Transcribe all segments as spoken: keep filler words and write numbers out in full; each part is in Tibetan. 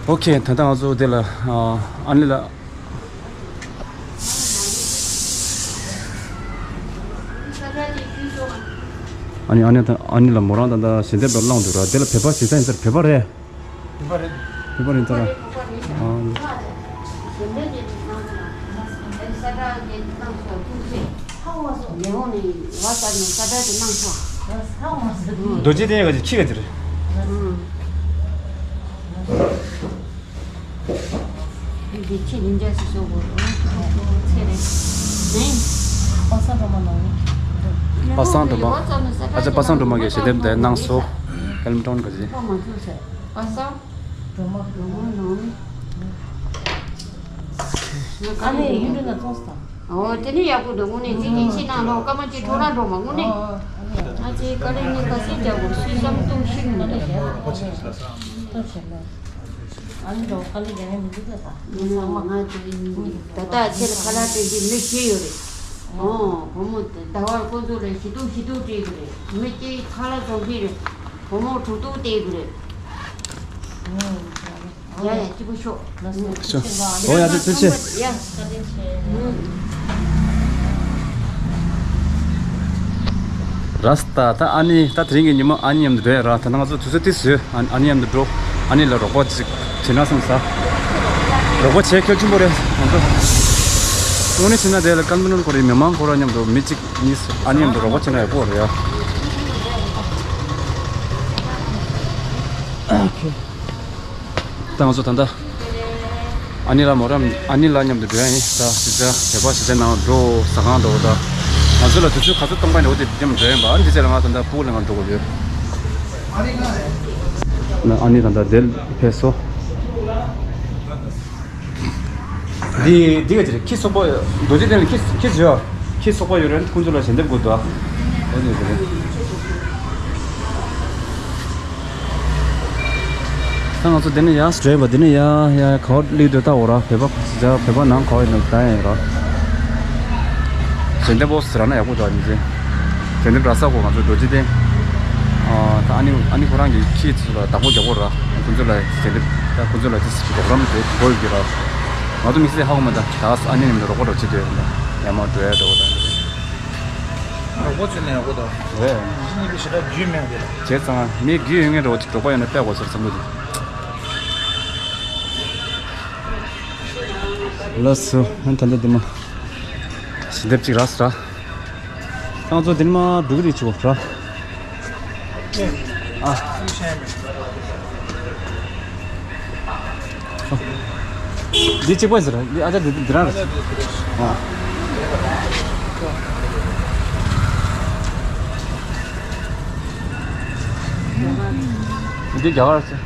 ཨོ་ཁེ། ད་ལྟ་ང་ཚོ་དེ་ལ་ཨ་ཨ་ནི་ལ། ཨ་ནི་ཨ་ནི་ད་ཨ་ནི་ལ་མོ་རང་ད་ལྟ་ཞལ་འདེབས་ལ་བླངས་འདུག་ར། དེ་ལ་བོད་པ་ཞེ་ས་ཡིན་ས་རེད། བོད་པ་རེད། བོད་པ་རེད། བོད་པ་རེད་ས་ར། ཨ། རྡོ་རྗེ་གདན་ག་ཅིག་ཁྱི་ག་ཅིག་རེད། འདི་ཁྱི་ཉིན་འཇའ་ཞིག་ཤོག་གོ། ཚེ་རེད། ནས། པ་སངས་སྒྲོལ་མ་ནང་ནས། པ་སངས་སྒྲོལ་མ། ཨ་ཅག་པ་སངས་སྒྲོལ་མ་གི་ཞལ་འདེབས་དེ་གནང་སོང་། ཧེལམ་ཊོན་ག་ཅིག་པ་མ་ཚོས་ཟེར། པ་སངས་སྒྲོལ་མ། སྒྲོལ་མ་ནང་ནས། ཨ་ནི་ཡུན་རིང་ལ་ཚོགས་སོང་། ཨོ་དེ་ནི་ཡག་པོ་འདུག་དངོས་གནས་གཅིག་གཉིས་ཕྱིན་ན་ལོ་སྐར་མ་གཅིག་འཕྲོ་ར་འགྲོ་མ་དངོས་གནས། ཨ་ཅེ་ཀ་ལེ་ནི་ག་སེ་རྒྱ་གོ་སུས་བསམ་བཏུང་ཤིག་མི་འདུག་ལྟོ་བྱེད་ལ། ཨ་ནི་འགྲོ་ཀ་ལེ་རྒྱ་ཡན་མི་འདུག་ད་ད། ང་ཚོ་ད་ལྟ་ཁྱེད་ཁ་ལག་སྤྲད་རྒྱུ་མི་ཤེས་ཡོད་རེད། ཨོ་བུ་མོ་ཟླ་བར་ཁོ་ཚོ་ལ་ཞི་ཏུ་ཞི་ཏུ་སྤྲད་གི་རེད། མི་གཅིག་ཁ་ལག་བཙོང་གི་རེད། བུ་མོ་དྲུག་ཏུ་སྤྲད་གི་རེད། ཡ་ཡ་སྐྱིད་པོ་ཤོག་ཤོ། ཨོ་ཡ་ཚེ་ཚེ་ཆེ། ཡ། ར་སྟ་ད་ཨ་ནི་ད་དེ་རིང་གི་ཉི་མ་ཨ་ནི་མཉམ་དུ་འགྲོ་ཡ་ར། ད་ང་ཚོ་དུས་ཚོད་ཏིས་ཡོད། ཨ་ཨ་ནི་མཉམ་དུ་འགྲོ། ཨ་ནི་ལ་རོགས་པ་ཅིག་བྱེད་ན་བསམ་ས། རོགས་པ་བྱེད་གལ་ཆེན་པོ་རེད་ང་ཚོ། དངོས་གནས་བྱས་ན་དེ་ལ་ཀན་མ་ནོར་ཁོ་རའི་མི་མང་ཁོ་ར་མཉམ་དུ་མི་གཅིག་གཉིས་ཨ་ནི་མཉམ་དུ་རོགས་པ་བྱེད་ན་ཡག་པོ་རེད་ཡ། ཨ་ཁེ། ད་ང་ཚོ་ད་ལྟ་ཨ་ནི་ལ་མོ་ར་ཨ་ནི་ལ་མཉམ་དུ་འགྲོ་ཡ་ཡིན། ད་གཞིས་ཆགས་བོད་པ་གཞིས་ཆགས་ནང་འགྲོ་ཟ་ཁང་འགྲོ། ད་ང་ཚོ་ལ་དུས་ཚོད་ག་ཚོད་གཏོང་པ་ཡིན་འགྲོ་དེ་མཉམ་འགྲོ་ཡིན་པ། ཨ་ནི་དེ་ཚེ་ལ་ང་ད་ལྟ་ཕུག་ལ་ང་འགྲོ་དགོས་ཡོད། ཨ་ནི་ད་ལྟ་དེ་ཕེབས་སོ། འདི་འདི་ག་ཅི་རེད། ཁྱི་སོག་པོ་རྡོ་རྗེ་གདན་ལ་ཁྱི་ཁྱི་བྱོས། ཁྱི་སོག་པོ་ཡོད་རེད། ཁོང་ཚོ་ལ་ཞལ་འདེབས་དགོས་འདུག་ཨ་ནི་རེད། ད་ང་ཚོ་འདི་ནས་ཡར་བྲོས་པ། འདི་ནས་ཡར་ཡར་ག་བ་སླེབས་འདུག་ལྟ་འོ་ར། བོད་པ་བོད་པ་ནང་ག་བ་ཡིན་ནམ་ལྟ་ཡ་ཡིན་ར། ཞལ་འདེབས་པོ་ཟེར་ན་ཡག་པོ་འདུག་ཨ་ནི་ཚེ། དེ་འདྲ་འདྲ་ས་གོ། ང་ཚོ་རྡོ་རྗེ་གདན། ཨ་ད་ཨ་ནི་ཨ་ནི་ཁོ་རང་གི་ཁྱི་ཚོ་ལ་བདག་པོ་རྒྱག་གོ་ར། ཁོ་ཚོ་ལ་ཞལ་འདེབས་ད་ཁོ་ཚོ་ལ་ཅིག་རོགས་རམ་དེ་དགོས་ཀྱི་ར། ང་ཚོ་དམིགས་བསལ་ཧ་གོ་མ་ད་ད་ཨ་ནི་ནི་རོགས་པ་རོགས་བྱེད་དེ་ཡ་མ་འགྲོ་ཡ་འགྲོ་ད། རོགས་པ་བྱེད་ན་ཡག་པོ་ད། རེད། ཁྱི་གཉིས་པོ་ཞེ་དྲག་རྒྱུས་མེད་པ་དེ་ལ། བྱས་ཙང་མི་རྒྱུས་ཡོད་མཁན་རོགས་ཅིག་རོགས་པ་ཡོད་ན་སྤྲད་དགོས་ཟེར་བསམ་བློ་དེ། ལགས་སོ། ཨ་ད་ལྟ་འདི་མ་ཞལ་འདེབས་ཅིག་རག་སོང་ར། ཁྱེད་ཚོ་འདི་མ་འགྲོ་གི་རེད་ཆོག་ར། ཨ། འདི་གཅིག་པ་ཟེར། འདི་ཨ་ཅག་འདི་འདི་རང་རེད། ཨ། འདི་རྒྱ་གར་ཟེར།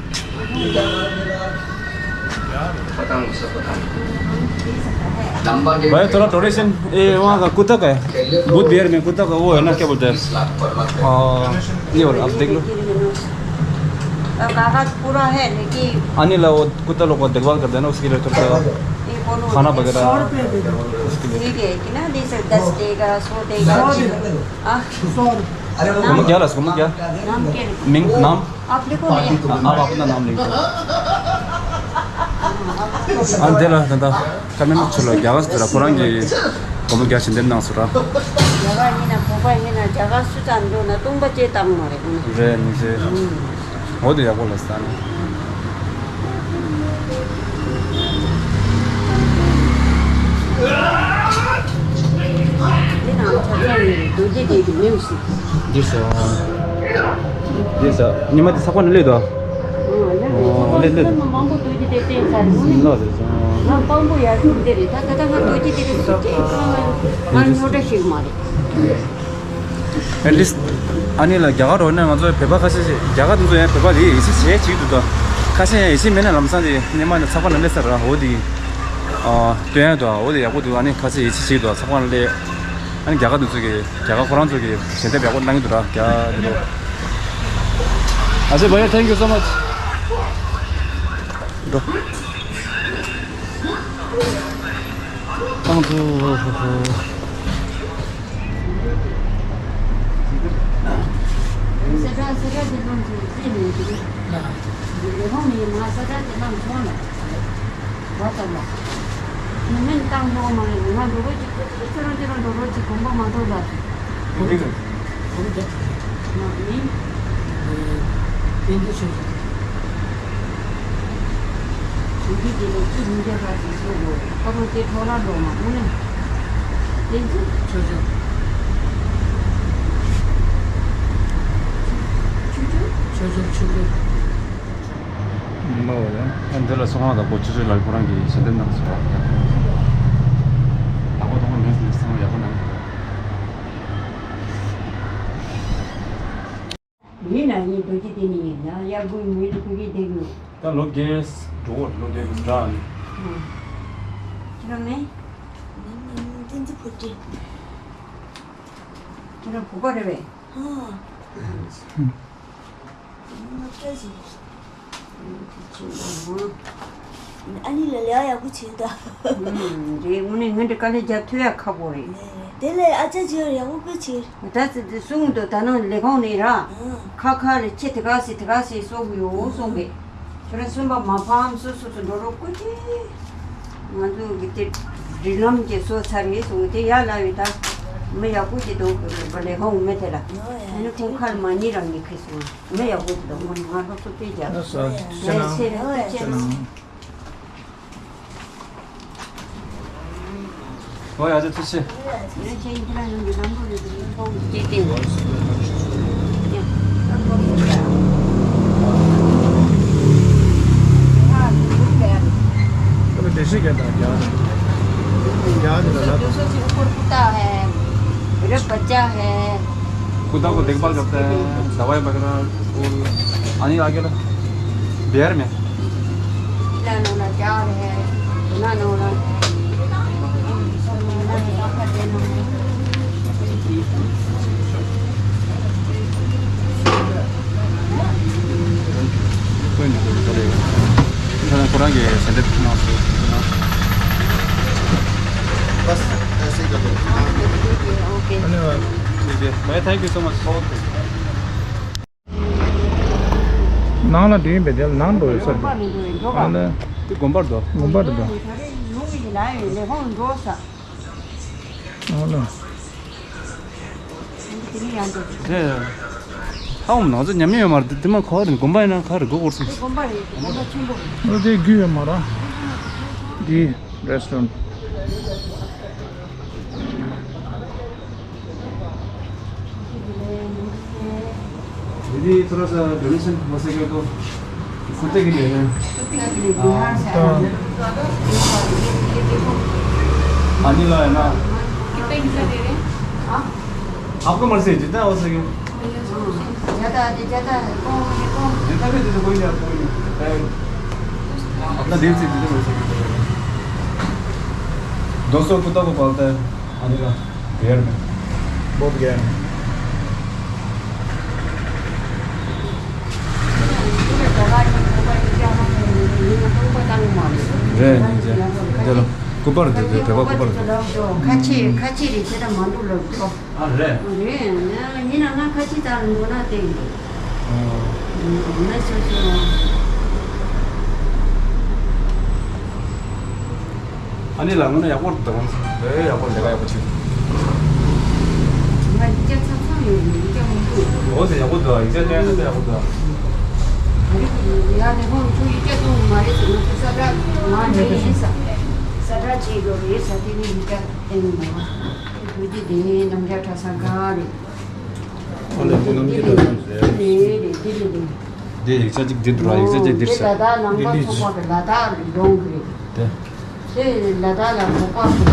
भाई, थोड़ा डोनेशन, ये वहाँ का कुत्ता का है, भूत बिहार में कुत्ता का वो है ना, क्या बोलते हैं, आ, ये वाला, आप देख लो। कागज पूरा है, लेकिन आने ला वो कुत्ता लोग को देखभाल करते हैं ना, उसके लिए थोड़ा सा ये बोलो, खाना वगैरह, सौ रुपये दे दो। उसके लिए। ठीक है कि ना, जैसे दस देगा, सौ देगा। हाँ। अरे वो क्या रहा, उसको क्या? नाम क्या लिखा? मिंग नाम? आप लिखो नहीं। आप अपना नाम लिखो। ཨ་འདི་ལ་ད་ལྟ་ཀ་མེན་ཚུར་ལ་རྒྱ་གར་ཚུར་ལ་ཁོ་རང་གི་སྒོར་མོ་བརྒྱ་ཞིག་འདེམས་གནང་སོང་ར། རྒྱ་གར་ཡིན་ན་བོད་པ་ཡིན་ན་རྒྱ་གར་སུ་ཙམ་འགྲོ་ན་སྟོང་པ་ཅེ་བཏང་མ་རེད། རེད་མི་ཚེ། འོ་དེ་ཡག་པོ་ལ་ས་ནི། འདི་ནང་ཆ་ཚང་ཡོད་རེད། རྡོ་རྗེ་གདན་གྱི་མིང་ཞིག་འདི་ཟེར་བ། འདི་ཟེར་ཉི་མ་འདི་ཚགས་པར་ནང་སླེབས་འདུག་ཨོ་ལེ་ལེ། མང་པོ་རྡོ་རྗེ་གདན་བསྟན་ཚར་རེད། ལོ་རེད་ཟེར། ང་དཔང་པོ་ཡར་ཐུག་འདི་རེད། ད་ད་ལྟ་ང་རྡོ་རྗེ་གདན་གྱི་སུ་སྐད་གང་ང་ཉོ་གྲ་ཞིག་མ་རེད། ཨེ་ལིས། ཨ་ནི་ལ་རྒྱ་གར་འོ་ན་ང་ཚོ་བོད་པ་ཁ་ཤས་ཤིག་རྒྱ་གར་དེ་ཚོ་ཡང་བོད་པ་ལ་ཡིད་ཆེས་བྱེད་ཀྱི་འདུག་ད་ཁ་ཤས་ཡང་ཡིད་ཆེས་མེད་ན་ལམ་སང་དེ་སྔོན་མ་ནས་ཚགས་པར་ནང་སླེབས་ས་ར། འོ་དེ་ཨ་སྟོན་ཡ་འདུག་འོ་དེ་ཡག་པོ་འདུག་ཨ་ནི་ཁ་ཤས་ཡིད་ཆེས་བྱེད་ཀྱི་འདུག་ཚགས་པར་ནང་སླེབས། ཨ་ནི་རྒྱ་གར་དེ་ཚོ་གི་རྒྱ་གར་ཁོ་རང་ཚོ་གི་ཞལ་འདེབས་ཡག་པོ་གནང་གི་འདུག་ར། རྒྱ་དེ་ཚོ། ཨ་ཅེ་བྷ་ཡ། Thank you so much. འགྲོ། ཏང་ཙུ། ལས་ཁུངས་ནས་ང་ས་ཆ་དེ་ནང་སོང་ལ། བ་ཙམ་ལ། མི་མིན་བཏང་འགྲོ་མ་རེད། ང་འགྲོ་རོགས་ཅིག་ཁྱོད་རང་ཁྱོད་རང་འགྲོ་རོགས་ཅིག་དགོངས་པ་མ་ཐོབ་ལ། ང་ནི། བསྟན་འཛིན་ཆོས་འབྱོར། བྱུང་རྒྱུ་དེ་ལ་ཅི་མི་འདྲ་བ་ཞིག་བཟོ་དགོས། ཁ་རོག་དེ་འཕྲོ་བརླག་འགྲོ་མ་དངོས་གནས། བསྟན་འཛིན་ཆོས་འབྱོར། ཆོས་འབྱོར། ཆོས་འབྱོར་ཆོས་འབྱོར། མ་འོ་ཡ། ཨ་འདི་ལ་སོང་བ་དང་པོ་ཆུ་ཚོད་ལ་ཁོ་རང་གིས་ཞལ་འདེབས་གནང་སོང་བ། ཡག་པོ་མཐོང་བ་མེད་ཟེར་ནས་སེམས་ཡག་པོ་གནང་གི་འདུག་མི་ན་ཡིན་རྡོ་རྗེ་དེ་ནི་ཡིན་ན་ཡར་དགུན་མི་ལ་ཁུ་གི་བསྡད་དགོས། ད་ལོ་བརྒྱད་འགྲོ་བར་ལོ་བརྒྱད་ཀྱི་འདྲ་ནི། ཁྱེད་རང་ནི། ང་ནི་བསྟན་འཛིན་བུ་ཁྲིད། ཁྱེད་རང་བུ་ག་རེད་པས། ཨ། ང་སྐད་ཅིག་ཨ་ནི་ལ་ལས་ཡག་པོ་བྱེད་ད། ཨུམ། རེད། དངོས་གནས་ང་འདྲ་དཀའ་ལས་རྒྱབ་ཐུབ་ཡ་ཁག་པོ་རེད། རེད་རེད། དེ་ལས་ཨ་ཅག་ཅིག་ཡག་པོ་དཔེ་བྱེད། ད་ཙི་ཙི་གསུང་འདུག་ད་ནང་ལས་ཁུངས་ནས་ར། ཨང་། ཁ་ཁ་རེ་ཁྱེད་དེ་ག་སེ་དེ་ག་སེ་གསོག་གི་ཡོད་གསུང་གི་ཁྱོད་རང་གསུམ་པ་མ་ཕམ་སོ་སོ་སོ་འགྲོ་རོགས་སྐུ་མཁྱེན། ང་ཚོ་གི་དེ་སྒྲིག་ལམ་གྱི་སོ་ཚར་ཡིན་གསུང་དེ་ཡར་ལབ་ཡོད་ད། མི་ཡག་པོ་ཅིག་འདུག་ལས་ཁུངས་མི་དེ་ལ། ཨ་ནི་ཁོང་ཁར་མ་ཉིད་རང་གི་ཁེ་སོང་། མི་ཡག་པོ་ཅིག་འདུག་ང་ང་སློབ་གསོ་སྤེལ་རྒྱག་ཨ་ས་ཨ་ཅེ་ནང་ཨ་ཅེ་ནང་། ཨོ་ཡ་ཅེ་ཐུགས་རྗེ་ཆེ། कुत्ता को देखभाल करता है, दवाई वगैरह, स्कूल। आने आगे ला। बिहार में। खिलाना होना, चावल है, बनाना होना है, सब बनाना है, पापड़ देना है। कोई नहीं, कोई नहीं, चलेगा। ཁྱེད་རང་ཁོ་རང་གི་ཞལ་འདེབས་གནང་སོང་། बस ऐसे ही कर दो। ओके। धन्यवाद। ठीक है भाई, thank you so much। Okay. ནང་ལ་འདྲེན་པའི་དེ་ནང་འགྲོ་ཡོད་ས་རེད། ཨ་ལ། དེ་དགོན་པར་འགྲོ། དགོན་པར་འགྲོ། ཨ་ལ། དེ་ཧ་འོང་ང་ཚོ་ཉམས་མྱོང་ཡོད་མ་རེད། དེ་མ་ག་བ་རེད། དགོན་པ་ཡིན་ན་ག་རེ་དགོས་སྐོར་སོང་། དེ་དགོན་པ་རེད། དགོན་པ་ཆེན་པོ་རེད། ཨ་དེ་རྒྱུས་ཡོད་མ་རེད། དེ་རེ་སི་ཊོ་རན་ཊི། दीदी, थोड़ा सा डोनेशन हो सके तो, कुत्ते के लिए है। कुत्ते के लिए, हाँ। बिहार से आया हूँ। पानी ला है ना? कितने पैसा दे रहे हैं? हाँ? आपको मर्जी है, जितना हो सके। हाँ, ज़्यादा दे, ज़्यादा है, कम है, कम। जितना भी दे दो, कोई नहीं, आपको कोई नहीं। अपना दिल से जितना हो सके। दो सौ कुत्ता को पालता है। ཨ་ནི་ལ། གཡར་མེད། བོད་གཡར་མེད། རེད་རེད། འདི་ལ་སྐུ་པར་འདི་འདི་བོད་པ་སྐུ་པར་འདི། ཁ་ཆེ་ཁ་ཆེ་རེད། དེ་ལ་མ་འགྲོ་ལབ་འགྲོ། ཨ་རེད། རེད། ཡིན་ན་ང་ཁ་ཆེ་དང་འགྲོ་ན་བསྟན་འགྲོ། ཨ། ང་སོ་སོ། ཨ་ནི་ལ་དངོས་གནས་ཡག་པོ་འདུག་དཔེ་ཡག་པོ། ལས་ཀ་ཡག་པོ་བྱེད། ང་ཡིག་ཆ་ཚང་ཚང་ཡོད། ཡིག་ཆ་མང་པོ་ཡོད། འོ་དེ་ཡག་པོ་འདུག་ཡིག་ཆ་སྟོན་ན་དཔེ་ཡག་པོ་འདུག་ཡ་ལས་ཁུངས་ཚོ་ཡིག་ཆ་གཏོང་གི་མ་རེད་ཟེར་ན། ཚོ་གསལ་བསྒྲགས་མ་རེད་ཟེར། གསལ་བསྒྲགས་བྱེད་དགོས་རེད་ཟེར། དེ་ནི་ཡིག་ཆ་སྟོན་གི་མ་རེད། བོད་ཀྱི་དེ་རྣམ་རྒྱལ་གྲྭ་ཚང་ག་རེད། འོ་ལས་ཁུངས་རྣམ་རྒྱལ་གྲྭ་ཚང་རེད། རེད་རེད། དེ་རེད་རེད། དེ་ཡིག་ཆ་གཅིག་འདི་འདུག་ར། ཡིག་ཆ་གཅིག་འདིར་ཟེར། ལ་དྭགས་ནང་པ་ཚོགས་པ་གི་ལ་དྭགས་ལ་ཡོང་གི་རེད། དེ། དེ་ལ་དྭགས་ལ་མགོ་པ་གི་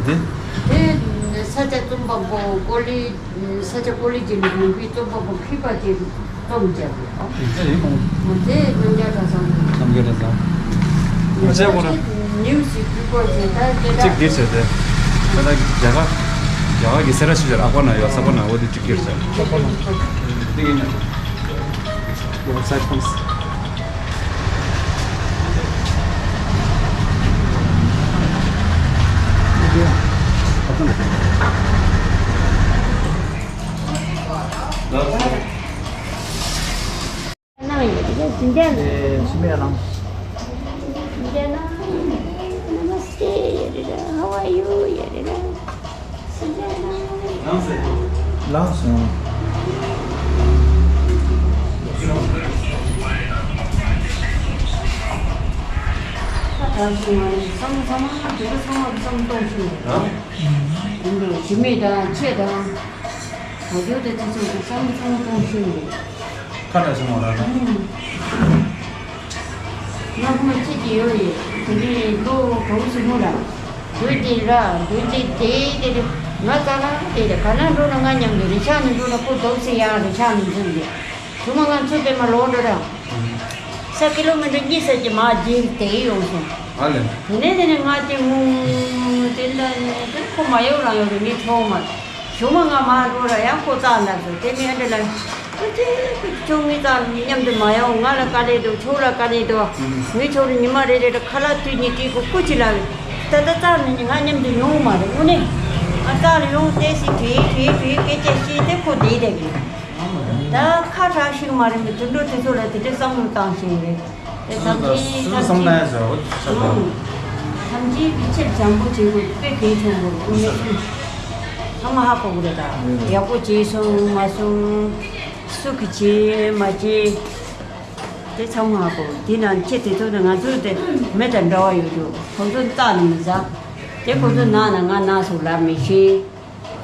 རེད། དེ། དེ་ས་སྐྱ་རྩོམ་པ་པོ་ཀོ་ལི། ས་སྐྱ་ཀོ་ལི་ཇི་ལ་ཡོང་གི་རྩོམ་པ་པོ་མཁས་པ་དེ་རྩོམ་རྒྱག་གི་རེད། ཡིག་ཆ་ཡིན་མོ། འོ་དེ་རྣམ་རྒྱལ་གྲྭ་ཚང་། རྣམ་རྒྱལ་གྲྭ་ཚང་། ཡིག་ཆ་ཁོ་ན། ནིའུ་སི་ཕུལ་དགོས་ཟེར། ད་དེ་གཅིག་འདིར་ཟེར་ཏེ། ད་ལྟ་རྒྱ་གར། རྒྱ་གར་གྱི་སེ་ར་ཤུལ་ལ་ཨ་ཁོ་ན་ཡོད། ས་ཁོ་ན། འོ་དེ་གཅིག་འདིར་ཟེར། ས་ཁོ་ན། འདི་ཡིན་ན། Your website, please. Indian. Eh, Shimei Alang. Indian. Namaste, Yarira. How are you, Yarira? Indian. Lang song. Shimei དང་ཆེ་དང་། ག་རྒྱུ་དེ་ཚོ་ཚོ་གི་བསམ་བློ་གཏོང་ཤེས་ཡོད། ཁ་བྲལ་སོང་བ་ལ། ང་ཁོང་ཁྱེད་ཀྱི་ཡོད་རེད། དེ་འདྲའི་ལོ་གྲོགས་སུ་མོ་ལ། དགོས་དེ་ར་དགོས་དེ་དེ་དེ་རེད། ང་ཙ་ན་དེ་རེད། ག་ན་འགྲོ་ན་ང་མཉམ་དུ། རི་ཆགས་ནས་འགྲོ་ན་ཁོ་དོག་སེ་ཡང་རི་ཆགས་ནས་འཛུལ་རེད། ཐུ་མ་ང་ཚོ་པད་མ་ལོག་འགྲོ་ར། ས་ཀི་ལོ་མི་ཊར་གཉིས་ས་ཀྱི་མ་རྗེས་དེ་ཡོང་སོང་། ཨ་ལེ། དེ་ནས་དེ་ནས་ང་དེ་མུ་དེ་འདྲ་ནས་དེ་ཁོ་མ་ཡོང་རང་ཡོང་རེད། ངས་ཐོག་མ། གཞུག་མ་ང་མར་འགྲོ་ར་ཡང་ཁོ་རྩ་ན་སོང་། དེ་ནས་ཨ་འདྲ་ལ། ཨ་ཙི། ཁྱོད་ངའི་རྩ་ནས་མཉམ་དུ་མ་ཡོང་། ང་ལ་དཀའ་ལས་འདུག་ཁྱོད་ལ་དཀའ་ལས་འདུག་ངས་ཁྱོད་ལ་ཉི་མ་རེ་རེ་ལ་ཁ་ལག་དུས་གཉིས་སྤྲད་དགོས། སྐུ་ཅི་ལ་ད་ལྟ་རྩ་ནས་ང་མཉམ་དུ་ཡོང་མ་རེད། དངོས་གནས་ང་རྩ་ལ་ཡོང་བལྟས་སི་བྲིས་བྲིས་བྲིས་སྐད་ཆ་བཤད་དེ་ཁོ་བསྡད་བསྡད་གི། ད་ཁ་གྲག་ཤིག་མ་རེད། མི་དུད་འགྲོ་དེ་ཚོ་ལ་དེ་འདྲའི་བསམ་བློ་བཏང་ཤེས་རེད། དེ་ཐམས་ཅད་སུ་ཐམས་བསམ་ན་ཡ་ཟེར་བ་ཆགས་པ། ཐམས་ཅད་ཀྱི་ཆེད་བྱམས་པོ་བྱེད་དགོས། དཔེ་གལ་ཆེན་པོ་རེད། དངོས་གནས་ཚང་མ་ཧ་གོ་གི་རེད། ད་ཡག་པོ་བྱས་སོང་མ་སོང་། སུ་གི་བྱས་མ་བྱས། དེ་ཚང་མ་ཧ་གོ། དེ་ན་ཁྱེད་དེ་ཚོ་ནི་ང་ཚོ་དེ་མི་དང་འདྲ་བ་ཡོད་འགྲོ། ཁོང་ཚོ་རྩ་ནས་མི་ཟ། དེ་ཁོང་ཚོ་ནག་ན་ང་ནག་སོང་ལབ་མི་ཤེས།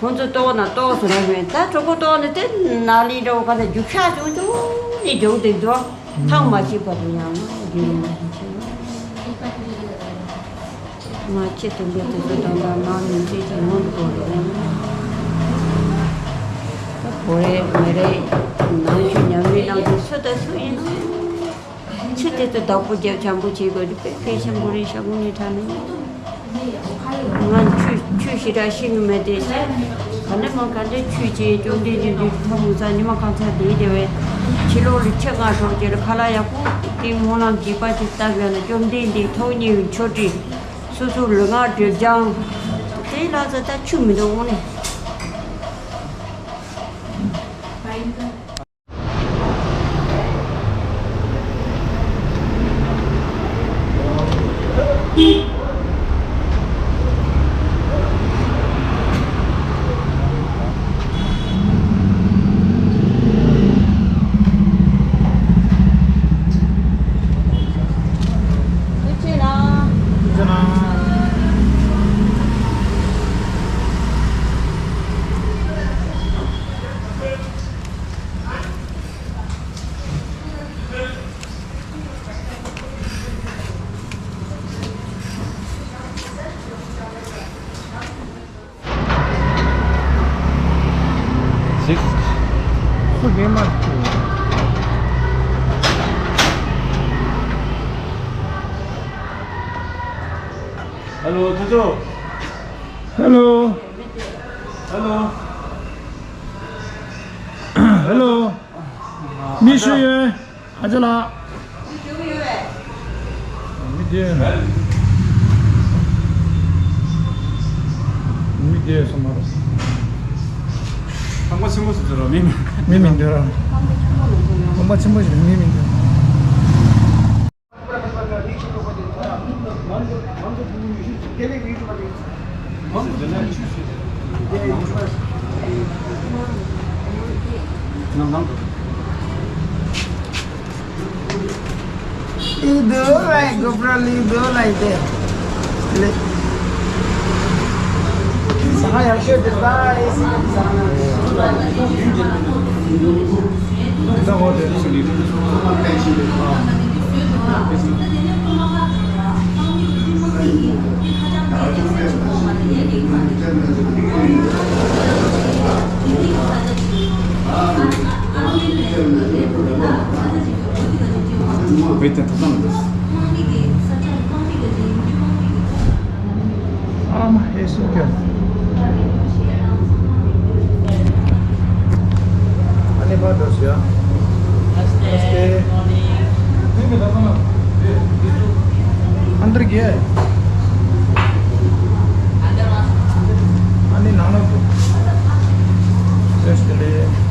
ཁོང་ཚོ་ལྟོགས་ན་ལྟོགས་སོང་ན་ཤོད། ད་གྲོད་ཁོག་ལྟོགས་ན་དེ་ནག་ལི་འདྲ་བོ་ག་ད་རྒྱུག་ཤག་ཅུང་ཅུང་ནས་རྒྱུག་དེ་འགྲོ། ཐང་མ་ཤེས་བར་དུ་ཡང་རྒྱུག་མ་ཤེས། ང་ཁྱེད་དུ་འདི་དུ་ཚོ་དང་དང་ནང་མི་ཚེ་གི་ངོ་དུ་གོ་རེད། ད་གོ་རེད་མི་རེད། ནང་ཆུ་ཉམས་ལེན་གནང་དུས་སུ་ད་སུ་ཡིན་ན། ཆུ་དེ་ཚོ་བདག་པོ་རྒྱབ་བྱམས་པོ་བྱེད་དགོས་རེད། དཔེ་གལ་ཆེན་པོ་རེད། ཤ་ཁུང་ནས་དྲག་ནས། ང་ཆུ་ཆུ་ཞེ་དྲག་ཤེས་ཀྱི་མེད་དེ། ག་ནས་མ་ག་འདྲའི་ཆུ་ཅེས་བཅོམ་ལྡན་འདས་འདི་ཐོག་མུ་ཚ་ཉི་མ་གང་ཚ་དེའི་དེ་བས། ཕྱི་ལོགས་ལ་ཆུ་ལྔ་སོགས་ཀྱི་ཁ་ལག་ཡག་པོ་དེ་སྨོན་ལམ་བགྱིས་པ་ཅིག་བཏབ་ཡོད་ན། བཅོམ་ལྡན་འདས་ཐུགས་མཉེས་པའི་མཆོད་ཁྲི་སོ་སོ་ལུས་ངག་སྒྲིབ་སྦྱང་དེ་ལ་ཚ་ད་ཆུ་མི་འདུག་དངོས་གནས། Six. Hello, Jojo. Hello. Hello. Hello. མི་ཤི་ཡོད། ཨ་ཅག་ལགས། མི་དེ། མི་དེ་སོང་མ་རེད། ཁང་པ་ཆེན་པོ་ཞིག་འདུག་ར། མི་མི་མི་མི་འདུག་ར། ཁང་པ་ཆེན་པོ་ཞིག་མི་མི་འདུག You do like, go, bro, you do like that. Sana yaşıyor biz daha iyisi. Wait, that's not this. ཨ་མ་ཧེ་སུ་ཀྱང་། ཨ་ནི་པ་དོ་སི་ཡ། नमस्ते। अंदर गया है। ཨ་ནི་ནང་ལ་འགྲོ། བཀྲ་ཤིས་བདེ་ལེགས།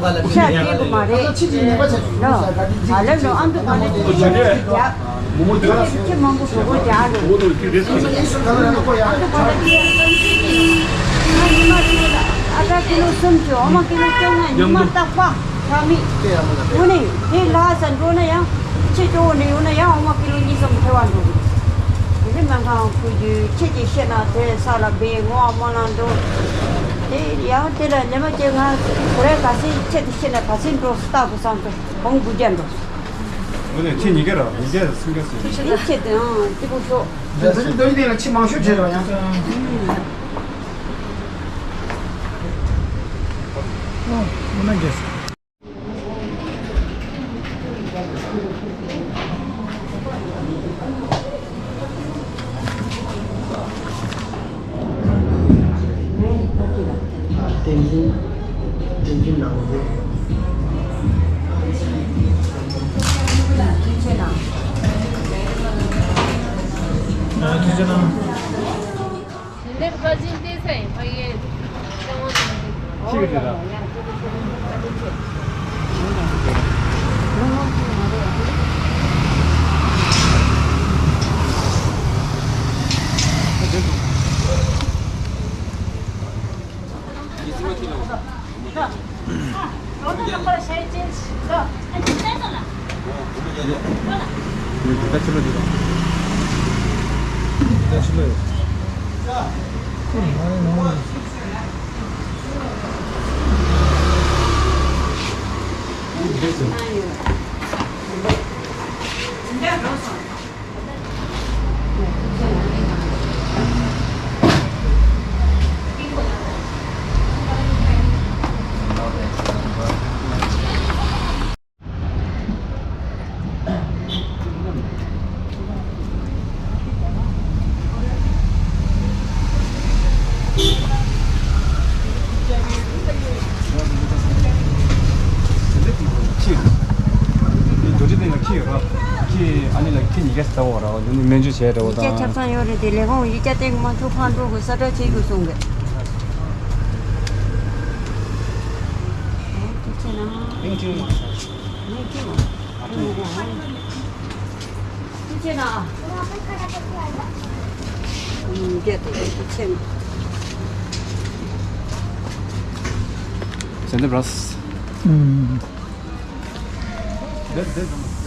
ཤ་སྟེར་དགོས་མ་རེད། ལོ། ཨ་ལེ་ལོ། ཨ་མདོ་བ་ལ་ཅི་ཅི་ཅི་མང་པོ་བཟོ་དགོས་ཀྱི་ཨ་རེད། ཨ་མདོ་བ་ལ་ཅི་ཡང་ཀུན་གྱིས་ང་ཉི་མ་རེ་ལ་ཨ་ད་ཀི་ལོ་གསུམ་གྱི་འོ་མ་ཀི་ལོ་བཅོ་ལྔ་ཉི་མ་རྟག་པ་ཁ་མིག་དངོས་གནས་དེ་ལ་ས་འགྲོ་ན་ཡང་ ཆེ་སྐྱོ་བོ་འདྲ་ཡོང་ན་ཡང་འོ་མ་ཀི་ལོ་གཉིས་གསུམ་ཐེ་བ་འགྲོ་གི། དེ་ནི་སྨན་ཁང་ཁུལ་རྒྱུ་ཁྱེད་ཀྱིས་བཤད་ན་དེ་ས་ལ་སྦས་ངོ་བ་སྨོན་ལམ་འགྲོ། དེ་ཡང་དེ་ལ་ཉི་མ་གཅིག་ང་ཁོ་རའི་ག་ཚོད་ཁྱེད་དེ་བཤད་ན་ག་ཚོད་འགྲོ་སུ་ལྟ་དགོས་བསམ་དུ་བོང་དགུ་བརྒྱ་འགྲོ། འོ་ནས་ཁྱེད་ཉིས་བརྒྱ་ར་ཉིས་བརྒྱ་སུམ་བརྒྱ་ཟེར། དེ་ཁྱེད་དེ་ཨང་དེ་པོ་ཤོག་འདི་འདི་འདི་ལ་ཆེས་མང་ཤོས་བྱས་རེད་བ་ཡང་། ཨོ་ཨོ་ན་རྒྱལ། བསྟན་འཛིན། བསྟན་འཛིན་ནང་པའི། ཐུགས་རྗེ་གནང་། འདིར་བཀའ་དྲིན་བསྟན་ས་ཡིན་ཕ་གིའི་སྐྱོང་བ་དང་། ཁྱི་གི་དེ་དང་། ཁྱི། རྡོ་རྗེ་གདན་ལ་ཁྱི་ཡོད་ར། ཁྱི་ཨ་ནི་ལ་ཁྱི་ཉིས་བརྒྱ་ཟེར་འོ་ར། འོ་དེ་ནི་སྨན་བཅོས་བྱས་འདྲ་བོ་ཡིག་ཆ་དང་། ཆ་ཚང་ཡོད་རེད་དེ་ལས་ཁུངས་ཡིག་ཆ་སྟེང་མ་ཐུག་ཁང་འགྲོ་དགོས་ས་ཁྲ་བྱེད་དགོས་གསུང་གི། ཐུགས་རྗེ་གནང་། མིང་ཁྲིད་མ་སོང་། མིང་ཁྲིད་མ་སོང་། ཐུགས་རྗེ་གནང་། ཡིན་རྒྱ་དེ་ཡིན་ཆེན། ཟེར་འདེབས་ར། ཨུམ།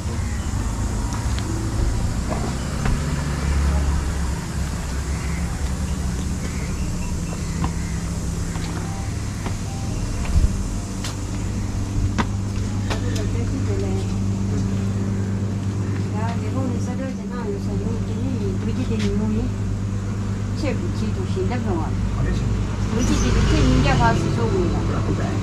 ཆེད་དུ་ཆེད་དུ་ཞིང་འདེབས་ཡོང་བ། ལོ་གཅིག་དེ་དུས་ཁྱེད་ཉིས་བརྒྱ་ལྷག་ཙམ་ཤོག་དགོས་ལ།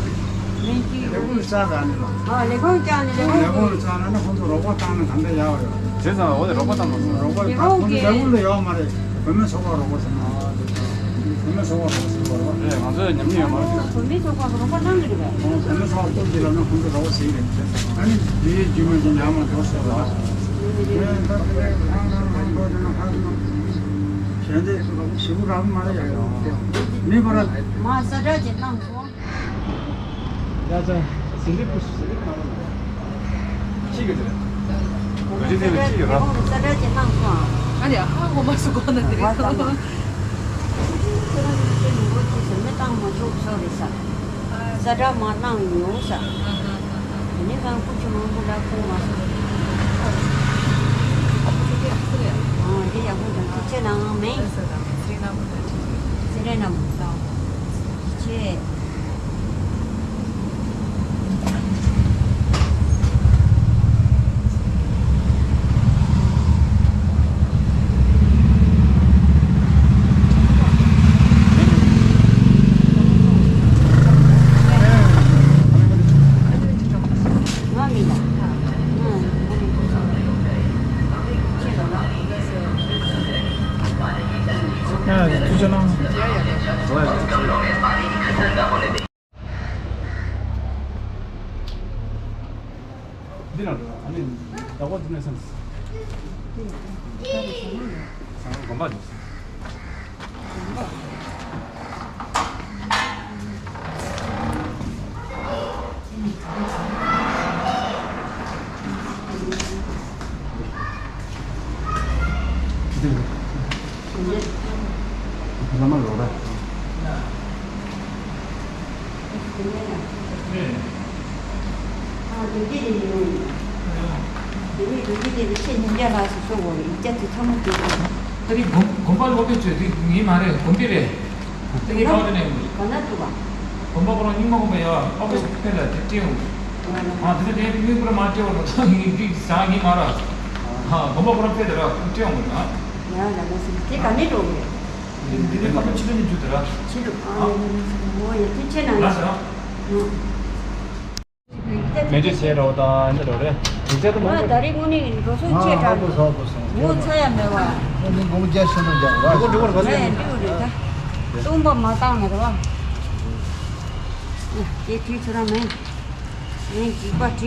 ལས་ཁུངས་བཅག་ད་ནི་ལ། ཨ་ལས་ཁུངས་བཅག་ནི་ལས་ཁུངས། ལས་ཁུངས་ལ་བཅག་ན་ནི་ཁོང་ཚོ་རོགས་པ་བཏང་ན་ག་འདྲ་ཡག་རེད། བྱས་ཙང་འོ་དེ་རོགས་པ་བཏང་ན་སོང་། རོགས་པ་ལས་ཁུངས་ཀྱི་ལས་ཁུངས་ལ་ཡོད་མ་རེད། བུད་མེད་ཚོགས་པ་རོགས་པ་ཟེར་ན། བུད་མེད་ཚོགས་པ་རོགས་པ་ཟེར་བ་རེད། རེད་ང་ཚོའི་ཉམས་མྱོང་ཡོད་མ་རེད། བུད་མེད་ཚོགས་པ་གི་རོགས་པ་གནང་གི་རེད་པས། ཨོ་བུད་མེད་ཚོགས་པ་སྐོར་གྱི་ལབ་ན་ཁོང་ཚོ་རོགས་པ་ཟེར་གི་རེད། ཨ་ནི་དེའི་རྒྱུ་མ་ཞིག་ཉག་མ་འགྲོ་སོང་ལ། གཞན་དེ་ཞིག་པོ་རག་མ་རེད་ཡ། མི་པར། མ་ས་ཁྲ་ཅིག་བཏང་སོང་། ཡ་ཙང་ཟིན་རིབ་ཟིན་རིབ་མ་རེད། ཁྱི་གི་དེ་རེད། བོད་ཇི་དེ་ལ་ཁྱི་ཡོད་ར། ས་ཁྲ་ཅིག་བཏང་སོང་ཨ། ཨ་ནི་ཧ་གོ་མ་སུ་གོ་ན་དེ་རེད། ཁྱོད་རང་ཚོ་ནུ་བོ་ཁྱི་ཟེར་མི་བཏང་མ་ཆོག་ཆོག་རེད་ས། ས་ཁྲ་མ་བཏང་ཡོང་ས། དེ་ནས་ཁང་ཁུག་ཆུ་མང་པོ་ལ་ཁུག་མ་སོང་། ཨ་འདི་ཡག་པོ་དང་ཐུགས་རྗེ་གནང་མིན། སེ་རེ་ནམ། ཐུགས་རྗེ་ཆེ། ཡ་ཐུགས་རྗེ་གནང་། འདི་ལ་འགྲོ་ཨ་ནི་བདག་པོ་འདི་ནས་སེམས། དགོན་པ་འདི། འདི། བླ་མ་ལོག་ར། ཨ་དེ་དེ་ཡིན་ཡོང་། དེ་ནས་ འདི་དེ་ཆེས་ཉིན་རྒྱ་ལ་སོ་སོ་གོ་ཡིག་ཆ་དེ་ཚང་མ་དེ་དེ། ད་རིང་དགོན་དགོན་པ་སློབ་དཔོན་ཚོས་དེ་ངའི་མ་རེད། དགོན་པའི་རེད། ད་ངའི་ཁ་བ་དེ་ནས་ག་ན་ཐུབ་པ། དགོན་པ་ཁོ་རང་རྙིང་མ་དགོན་པ་ཡ་ཨོ་ཕི་སི་ཕེ་ལ་དེ་སྤྲད་འོང་། ཨ་དེ་ཚོ་དེ་དངུལ་ཁོ་རང་མ་སྤྲད་འོང་ན་ད་ངའི་འགྲིག་ཟ་ངའི་མ་ར། ཨ་དགོན་པ་ཁོ་རང་ཕེ་དེ་ར་སྤྲད་འོང་ན། ཡ་ལ་ལ་སི་དེ་ག་ནས་འགྲོ་གི་རེད། འདི་འདི་ནས་ཁ་པ་ཕྱི་དྲོ་ནས་འཇུ་དེ་ར། ཕྱི་དྲོ་ཨ་ཨོ་ཡ་དེ་ཆེ་ན་ལ་ལ་ཟ། ཨ། མེ་ཇོ་བྱས་རོགས་དང་འདི་རོགས་རེད། དེ་ཚད་དུ་མ་ང་ད་རེས་དངོས་གནས་འགྲོ་སོང་ཆེ་དྲགས་ཧ་གོ་ཧ་གོ་སོང་། ངོ་ཚ་ཡ་མེད་བ། ཁོ་ནི་དགོང་རྒྱ་ཤེས་ན་འཇགས་ར། འགྲིག་གོ་འགྲིག་གོ་ང་ཡང་འགྲིག་གོ་རེད་ད། སྟོང་པ་མ་བཏང་ན་རེད་བ། དེ་དུས་ཚོད་རང་མེད། ངས་འཇིགས་པ་བྲིས།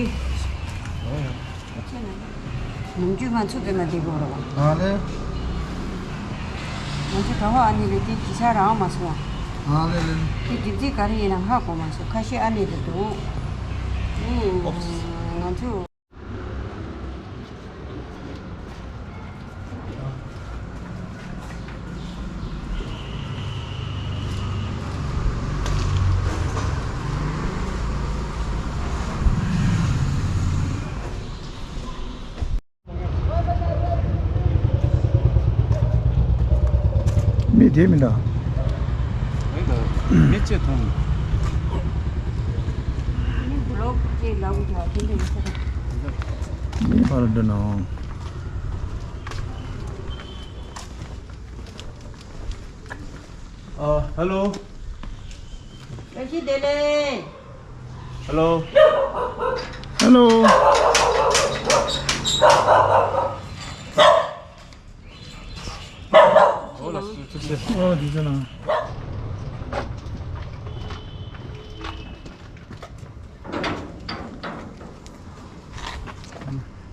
ཆེ་ན། ནམ་རྒྱུན་ང་ཚོ་དེ་ན་བསྡད་དགོས་རེད་བ། ཨ་ལེ། ང་ཚོ་གྲྭ་བ་ཨ་ནེ་ལ་དེ་ཅི་ཆ་རང་མ་སོང་བ། ཨ་ལེ་ལེ། དེ་དེབ་རྩིས་ག་རེ་ཡིན་ན་ཧ་གོ་མ་སོང་། ཁ་ཤས་ཨ་ནེ་དེ་འདུག་ཨུ། ཨོབས། ང་ཚོ། མི་དེ་མི་འདྲ། མི་ལོག་ཅེས་ལབ་འདུག་དེ་འདྲ་ཡོད་ས་རེད། མི་ཕར་འགྲོ་ན། ཨ་ཧེ་ལོ། བཀྲ་ཤིས་བདེ་ལེགས། ཧེ་ལོ། ཧེ་ལོ། འོ་ལགས་སོ་ཐུགས་རྗེ་ཆེ། ཨོ་དེ་ཚོ་ན།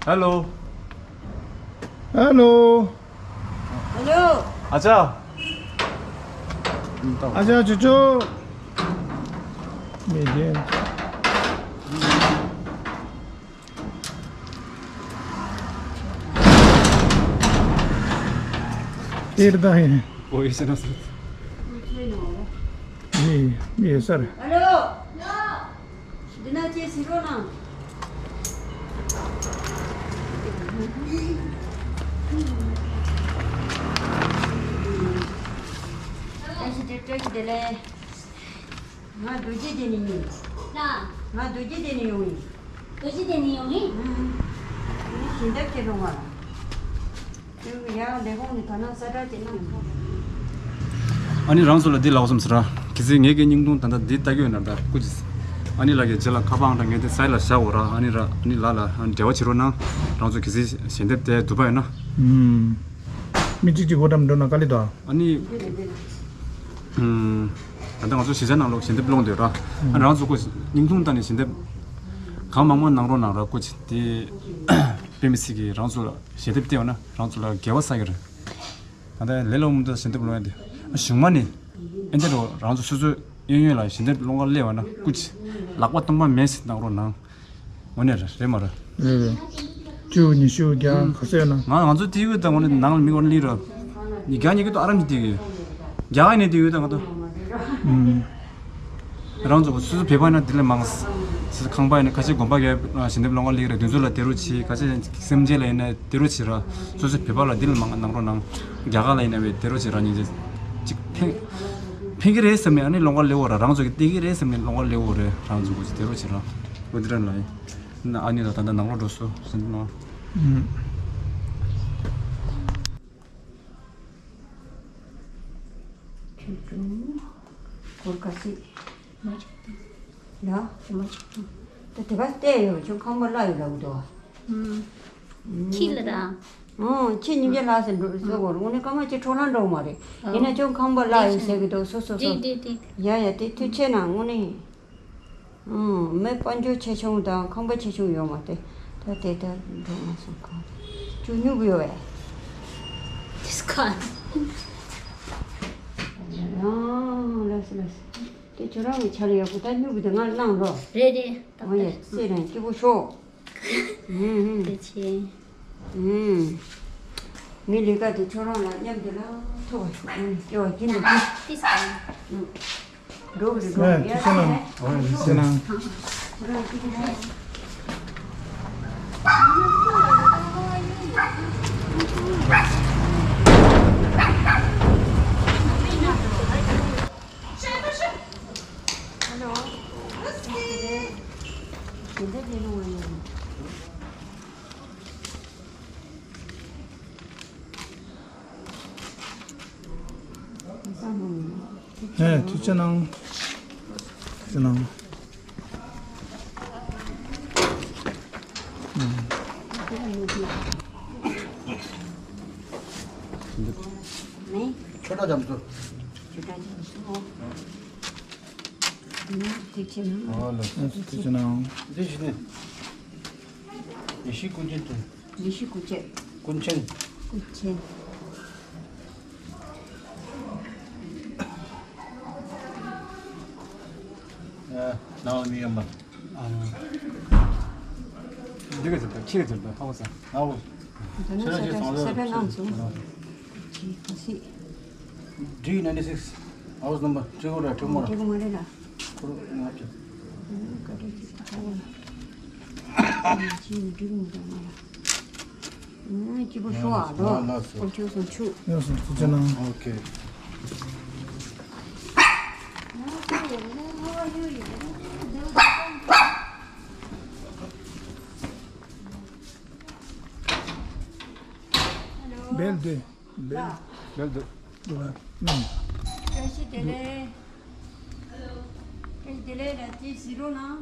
ཧེ་ལོ། ཧེ་ལོ། ཨ་ཅག་ཨ་ཅག་ཅོ་ཅོ། མེད་དེ། དེར་ད་ཧེ། ཨོ་ཡེ་ཤེ་ན་སི། མེད་མེད་སར། ཨ་ལོ། འདི་ན་ཅེས་ཟེར་རོགས་གནང་། བཀྲ་ཤིས་བདེ་ལེགས། ང་རྡོ་རྗེ་གདན་ནས་ཡིན། ང་རྡོ་རྗེ་གདན་ནས་ཡོང་ཡིན། རྡོ་རྗེ་གདན་ནས་ཡོང་ཡིན། ཨུ། ཞལ་འདེབས་བྱེད་རོགས་གནང་། ཡ་ལས་ཁུངས་ནས་ད་ནང་གསལ་བསྒྲགས་ཅིག་གནང་ཐུབ། ཨ་ནི་རང་ཚོ་ལ་འདི་ལབ་བསམ་ཟེར་ར། གལ་སྲིད་ངེད་ཀྱི་བརྙན་ཐུང་ད་ལྟ་འདི་ལྟ་གི་ཡོད་ན་ད་སྐུ་མཁྱེན། ཨ་ནི་ལགས་ཀྱི་རྗེས་ལ་ཁ་པར་ཨང་གྲངས་ངས་འདི་སའི་ལ་བཞག་འོ་ར། ཨ་ནི་ར་ཨ་ནི་ལགས་ལ་ཨ་ནི་འབྲེལ་བ་བྱེད་རོགས་གནང་། རང་ཚོ་གལ་སྲིད་ཞལ་འདེབས་དེ་འདུག་པ་ཡོད་ན། ཨུམ། མི་གཅིག་གཅིག་སྒོ་འགྲམ་འགྲོ་ན་དཀའ་ལས་དོ། ཨ་ནི། ཨུམ། ད་ལྟ་ང་ཚོ་གཞིས་ཆགས་ནང་ལོགས་ཞལ་འདེབས་སློང་འདོད་ར། ཨ་ནི་རང་ཚོ་སྐུ་མཁྱེན་བརྙན་ཐུང་བལྟས་ནས་ཞལ་འདེབས་གང་མང་མང་གནང་རོགས་གནང་ར། སྐུ་མཁྱེན་དེ་དཔེ་མི་སྲིད་ཀྱི་རང་ཚོ་ལ་ཞལ་འདེབས་བལྟས་ཡོང་ན་རང་ཚོ་ལ་དགེ་བ་བསགས་ཀྱི་རེད། ད་ལྟ་ལས་སླ་མོ་འདི་ཞལ་འདེབས་སློང་ཡ་དེ། གཞུག་མ་ནས་ཨེ་འདྲ་རོ་རང་ཚོ་སོ་སོའི་གཡས་གཡོན་ལ་ཞལ་འདེབས་སློང་ག་སླེབས་པ་ན་སྐུ་མཁྱེན་ལག་པ་སྟོང་པ་མེད་ཟེར་གནང་རོགས་གནང་། དངོས་གནས་རེད། རེད་མ་རེད། རེད་རེད། བཅུ་ཉི་ཤུ་བརྒྱ་ག་ཚོད་ཡོད་ན། ང་ང་ཚོ་དེའི་ཡོད་ད་དངོས་གནས་ནང་ལ་མི་དགོས་ན་ལི་ར། ཉི་བརྒྱ་ཉི་ཤུ་ད་ཨ་རམ་གྱི་དེ་གི། རྒྱ་ག་ནས་དེ་ཡོད་ད་ང་ཚོ། ཨུམ། རང་ཚོ་སོ་སོ་བོད་པ་ཡིན་ན་དེ་ལས་མང་། སོ་སོ་ཁང་པ་ཡིན་ན་ཁ་ཤས་དགོན་པ་གི་ཞལ་འདེབས་སློང་ག་ལི་རེད། དེ་ཚོ་ལ་དེ་རུ་ཆི་ཁ་ཤས་སེམས་ཅན་ལ་ཡིན་ན་དེ་རུ་ཆི་ར། སོ་སོ་བོད་པ་ལ་དེ་ལས་མང་གནང་རོགས་གནང་། རྒྱ་གར་ལ་ཡིན་ན་བས་དེ་རུ་ཆི་ར་ཉིན་ཅིག་ཕན། ཕན་གི་རེད་བསམ་ནས་ཨ་ནི་སློང་ག་ལེའོ་ར། རང་ཚོ་གི་བསྟན་གི་རེད་བསམ་ནས་སློང་ག་ལེའོ་རེད། རང་ཚོ་གི་དེ་རུ་ཆི་ར། འོ་དེ་ར་ལ་ཡིན། ཨ་ནི་ལ་ད་ལྟ་ནང་ལོགས་འགྲོ་སོ་ཟིན་ནོ། ཁྱོད་ཀྱང་སྐོར་ག་སྲིད། ལ་ད་དེ་ག་བལྟས་ཡོད། ཁྱོད་ཁང་པ་གླ་ཡོད་ལབ་འདུག་ཁྱི་ལ་ར། ཨོ་ཁྱི་ཉིན་རྒྱ་ལྷག་ཟེར་འགྲོ་ཟེར་གོ་རུང་ནི་སྐར་མ་ཁྱི་འཕྲོ་ལ་འགྲོ་མ་རེད། ཡིན་ན་ཁྱོད་ཁང་པ་གླ་ཡོད་ཟེར་གི་འདུག་སོ་སོ་སོ། ཡ་ཡ་དེ་དུས་ཆེ་ན་དངོས་གནས། ཨང་། མི་དཔལ་འབྱོར་ཆེ་ཆུང་དང་ཁང་པ་ཆེ་ཆུང་ཡོད་མ་རེད། ད་དེ་ལྟར་འགྲོ་མ་སོང་གང་། ཁྱོད་སྨྱུ་གུ་ཡོད་པས། དེས་ཁ། ཨང་། ལགས་སོ་ལགས་སོ། དེ་ཁྱོད་རང་གི་ཆ་ལ་ཡག་པོ་ད་སྨྱུ་གུ་དེ་ང་བླངས་རོགས། རེད་རེད། ཨང་། ཡ་རྩེ་རང་སྐྱིད་པོ་ཤོག་ཨུམ་ཨུམ། ཐུགས་རྗེ་ཆེ། ཨུམ། ངའི་ལས་ཀ་དེ་ཁྱོད་རང་ལ་མཉམ་དུ་ལ་ཐུག་པ་ཞིག་ཨུམ་སྐྱེ་བ་སྦྱིན་དུ་ཕུལ། ཏིས་ཨུམ། འགྲོ་གི་རེད། འགྲོ་གི་རེད། ཨ་ནི་ཁྱེད་ཚོ་ནང་། ཨོ་ཡ་ཁྱེད་ཚོ་ནང་། ཨེ། ཐུགས་རྗེ་གནང་། ཐུགས་རྗེ་གནང་། ཨུམ། ཆོས་གྲགས་རྒྱ་མཚོ། ཆོས་གྲགས་རྒྱ་མཚོ། ཨུམ། ཐུགས་རྗེ་གནང་། ཨ་ལགས། ཐུགས་རྗེ་གནང་། འདི་བཞིན་ནི། ཡེ་ཤེས་ཀུན་མཁྱེན་དེ། ཡེ་ཤེས་ཀུན་མཁྱེན། ཀུན་མཁྱེན། ཀུན་མཁྱེན། ཨ། ནང་ལ་མི་ཡོང་པ། ཨ། འདི་ག་ཚོད་དང་ཁྱི་ག་ཚོད་དང་ཧ་གོ་ས། ཧ་གོ། ད་ནི་ས་ཆ་ས་ཆ་ནང་སོང་། ཁྱི་ག་སི། ཌི་ནའིན་ཊི་སིགས། ཧའུ་སི་ནམ་བར་ཁྲི་གུ་ར་ཁྲི་མོ་ར། ཁྲི་གུ་མ་རེད་ལ། ཁོ་རང་ང་ཅག་སྐྱིད་པོ་ཤོག་ཨ་ལོ། ཨོ་ཁེ། ཡོང་སོང་། ཐུགས་རྗེ་གནང་། ཨོ་ཁེ། སྦེལ་ཏེ། སྦེལ། སྦེལ་ཏེ། ཨུམ། བཀྲ་ཤིས་བདེ་ལེགས། བཀྲ་ཤིས་བདེ་ལེགས་ལ་དེ་གཟིགས་རོགས་གནང་།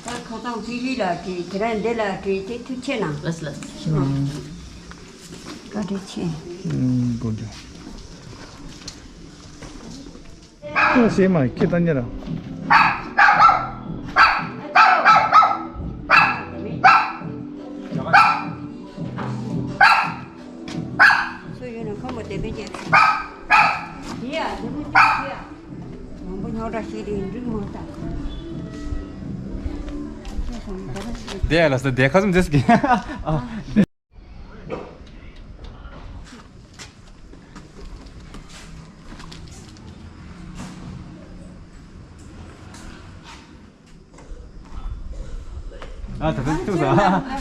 ད་ཁ་སང་ཕི་ལི་ལ་བྲིས། དེ་རིང་འདི་ལ་བྲིས་ཏེ་ཐུགས་རྗེ་གནང་། ལགས་ལགས། བཀའ་དྲིན་ཆེ། ཨུམ། དགོངས་དག། ཨ་ཤེས་མ་ཁྱེད་ལྟ་ཉེ་ར། སུ་ཡོད་ན་ཁོ་མོ་དེ་བས་རྒྱལ་སྲིད། དེ་ཡ་དེ་མོ་ཅིག་དེ་ཡ། མང་པོ་རྙོག་དྲ་བཤད་དེ་འགྲིག་མ་ད། དེ་ཡ་ལ་ས་དེ་ཁ་སུམ་ཟེར་གི། ཨ། ད་ད་ཐུག་ས།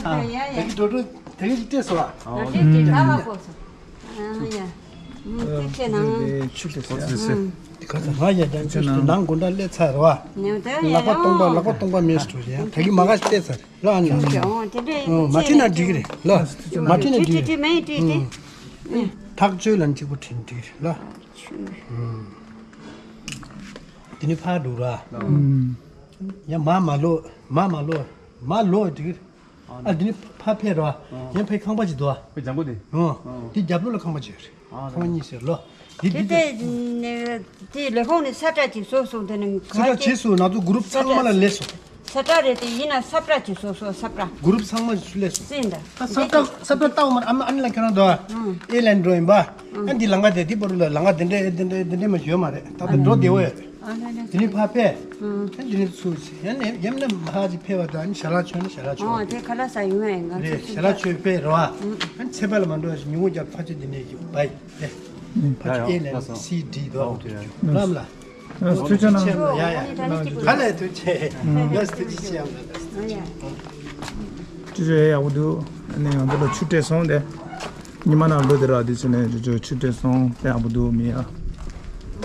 ཨ། ཡ་ཡ། དེ་གི་འགྲོ་འགྲོ་དེ་གི་ཅིག་སྤྲད་སོང་ཨ། ཨ། ཨ། ཡ། ཨ། ཐུགས་རྗེ་གནང་། ཨ། ཆུ་དེ་སོང་ཨ། ཨ། དེ་ག་ས་ང་ཡ་ཀྱང་ཆུ་དེ་ནང་དགོང་དག་སླེབས་ཚར་རེད་བ། ལག་པ་སྟོང་པ་ལག་པ་སྟོང་པ་མེད་སུ་ཡ། དེ་གི་མ་ག་སྤྲད་ཚར་ལ་ཨ་ནི། ཨོ་དེ་འདྲ་ཨོ་མ་ཁྲིད་ན་འགྲིག་གི་རེད་ལ། མ་ཁྲིད་ན་འགྲིག་གི་རེད། ཐག་གཅོད་ལ་གཅིག་པུ་ཁྲིད་འགྲིག་གི་རེད་ལ། དེ་ནི་ཕར་འགྲོ་ར། ཡང་མ་མ་ལོ། མ་མ་ལོ། མ་ལོ་འགྲིག་གི་རེད། ཨ། འདི་ནི་ཕ་ཕེ་ར། ཡང་ཕེ་ཁང་པ་ཅིག་འདུག་ཨ། ཕེ་ལྗང་གུ་དེ། ཨོ། དེ་རྒྱབ་ལོགས་ལ་ཁང་པ་ཅིག་ཡོད་རེད། ཁང་པ་གཉིས་ཟེར་ལོ། དེ་དེ་དེ་དེ་ལས་ཁུངས་ནས་ས་ཁྲ་ཅིག་བཟོ་སོང་། དེ་ནི་ས་ཁྲ་བྱས་སོང་། ང་ཚོ་གུ་རུབ་ཚང་མ་ལ་ལས་སོང་། ས་ཁྲ་རེད་དེ་ཡིན་ན་ས་ཁྲ་ཅིག་བཟོ་སོང་། ས་ཁྲ། གུ་རུབ་ཚང་མ་ལས་སོང་། ཟིན་ད། ད་ས་ཁྲ་ས་ཁྲ་ལྟ་འོ་མ་ཨ་མ་ཨ་ནི་ལ་ཁྱེད་རང་འདུག་ཨ། ཨེ་ལན་འགྲོ་ཡིན་པ། ཨ་འདི་ལམ་ཁ་དེ་དེ་བར་ལ་ལམ་ཁ་དེ་འདྲ་དེ་འདྲ་དེ་འདྲ་མ་ཡོད་མ་རེད། ད་ལྟ་འགྲོ་བདེ་བོ་ཡོད་རེད། ཨ་ལ་ལ། དེ་ནི་ཕ་ཕེ། ཨ་དེ་ནི་སུ་ཡང་ནས་ཡང་ན་མ་ཧ་ཅིག་ཕེ་བ་དང་ཞལ་ལག་མཆོད་ན་ཞལ་ལག་མཆོད། ཨོ་དེ་ཁ་ལག་ཟ་ཡོང་ཡ་ཡིན། ང་རེད། ཚོ་ཞལ་ལག་མཆོད་ཕེ་རོ། ཨ་ཚེ་འཕེལ་ལ་མ་འགྲོ་ཞིག་ཉུང་ངུ་རྒྱབ་ཕ་ཆེ་དེ་ནས་ཡོད་པ་ཡིན། ཕ་ཆེ་ཨེ་ལན་སི་ཌི་དོ། ལམ་ལ། ཐུགས་རྗེ་ཆེ་གནང་། ཡ་ཡ། ཧ་ལས་ཐུགས་རྗེ་ཆེ། ཡ་ཐུགས་རྗེ་ཆེ་ཡ། ཐུགས་རྗེ་ཆེ། ཡག་པོ་འདུག་ཨ་ནི་ང་ཚོ་ལ་ཆུ་སྤྲད་སོང་དེ། ཉི་མ་ནང་ལོ་དེ་ར་དེ་ཚོ་ནས་ཆུ་སྤྲད་སོང་། དེ་ཡག་པོ་འདུག་མི་ཡ། ཨ་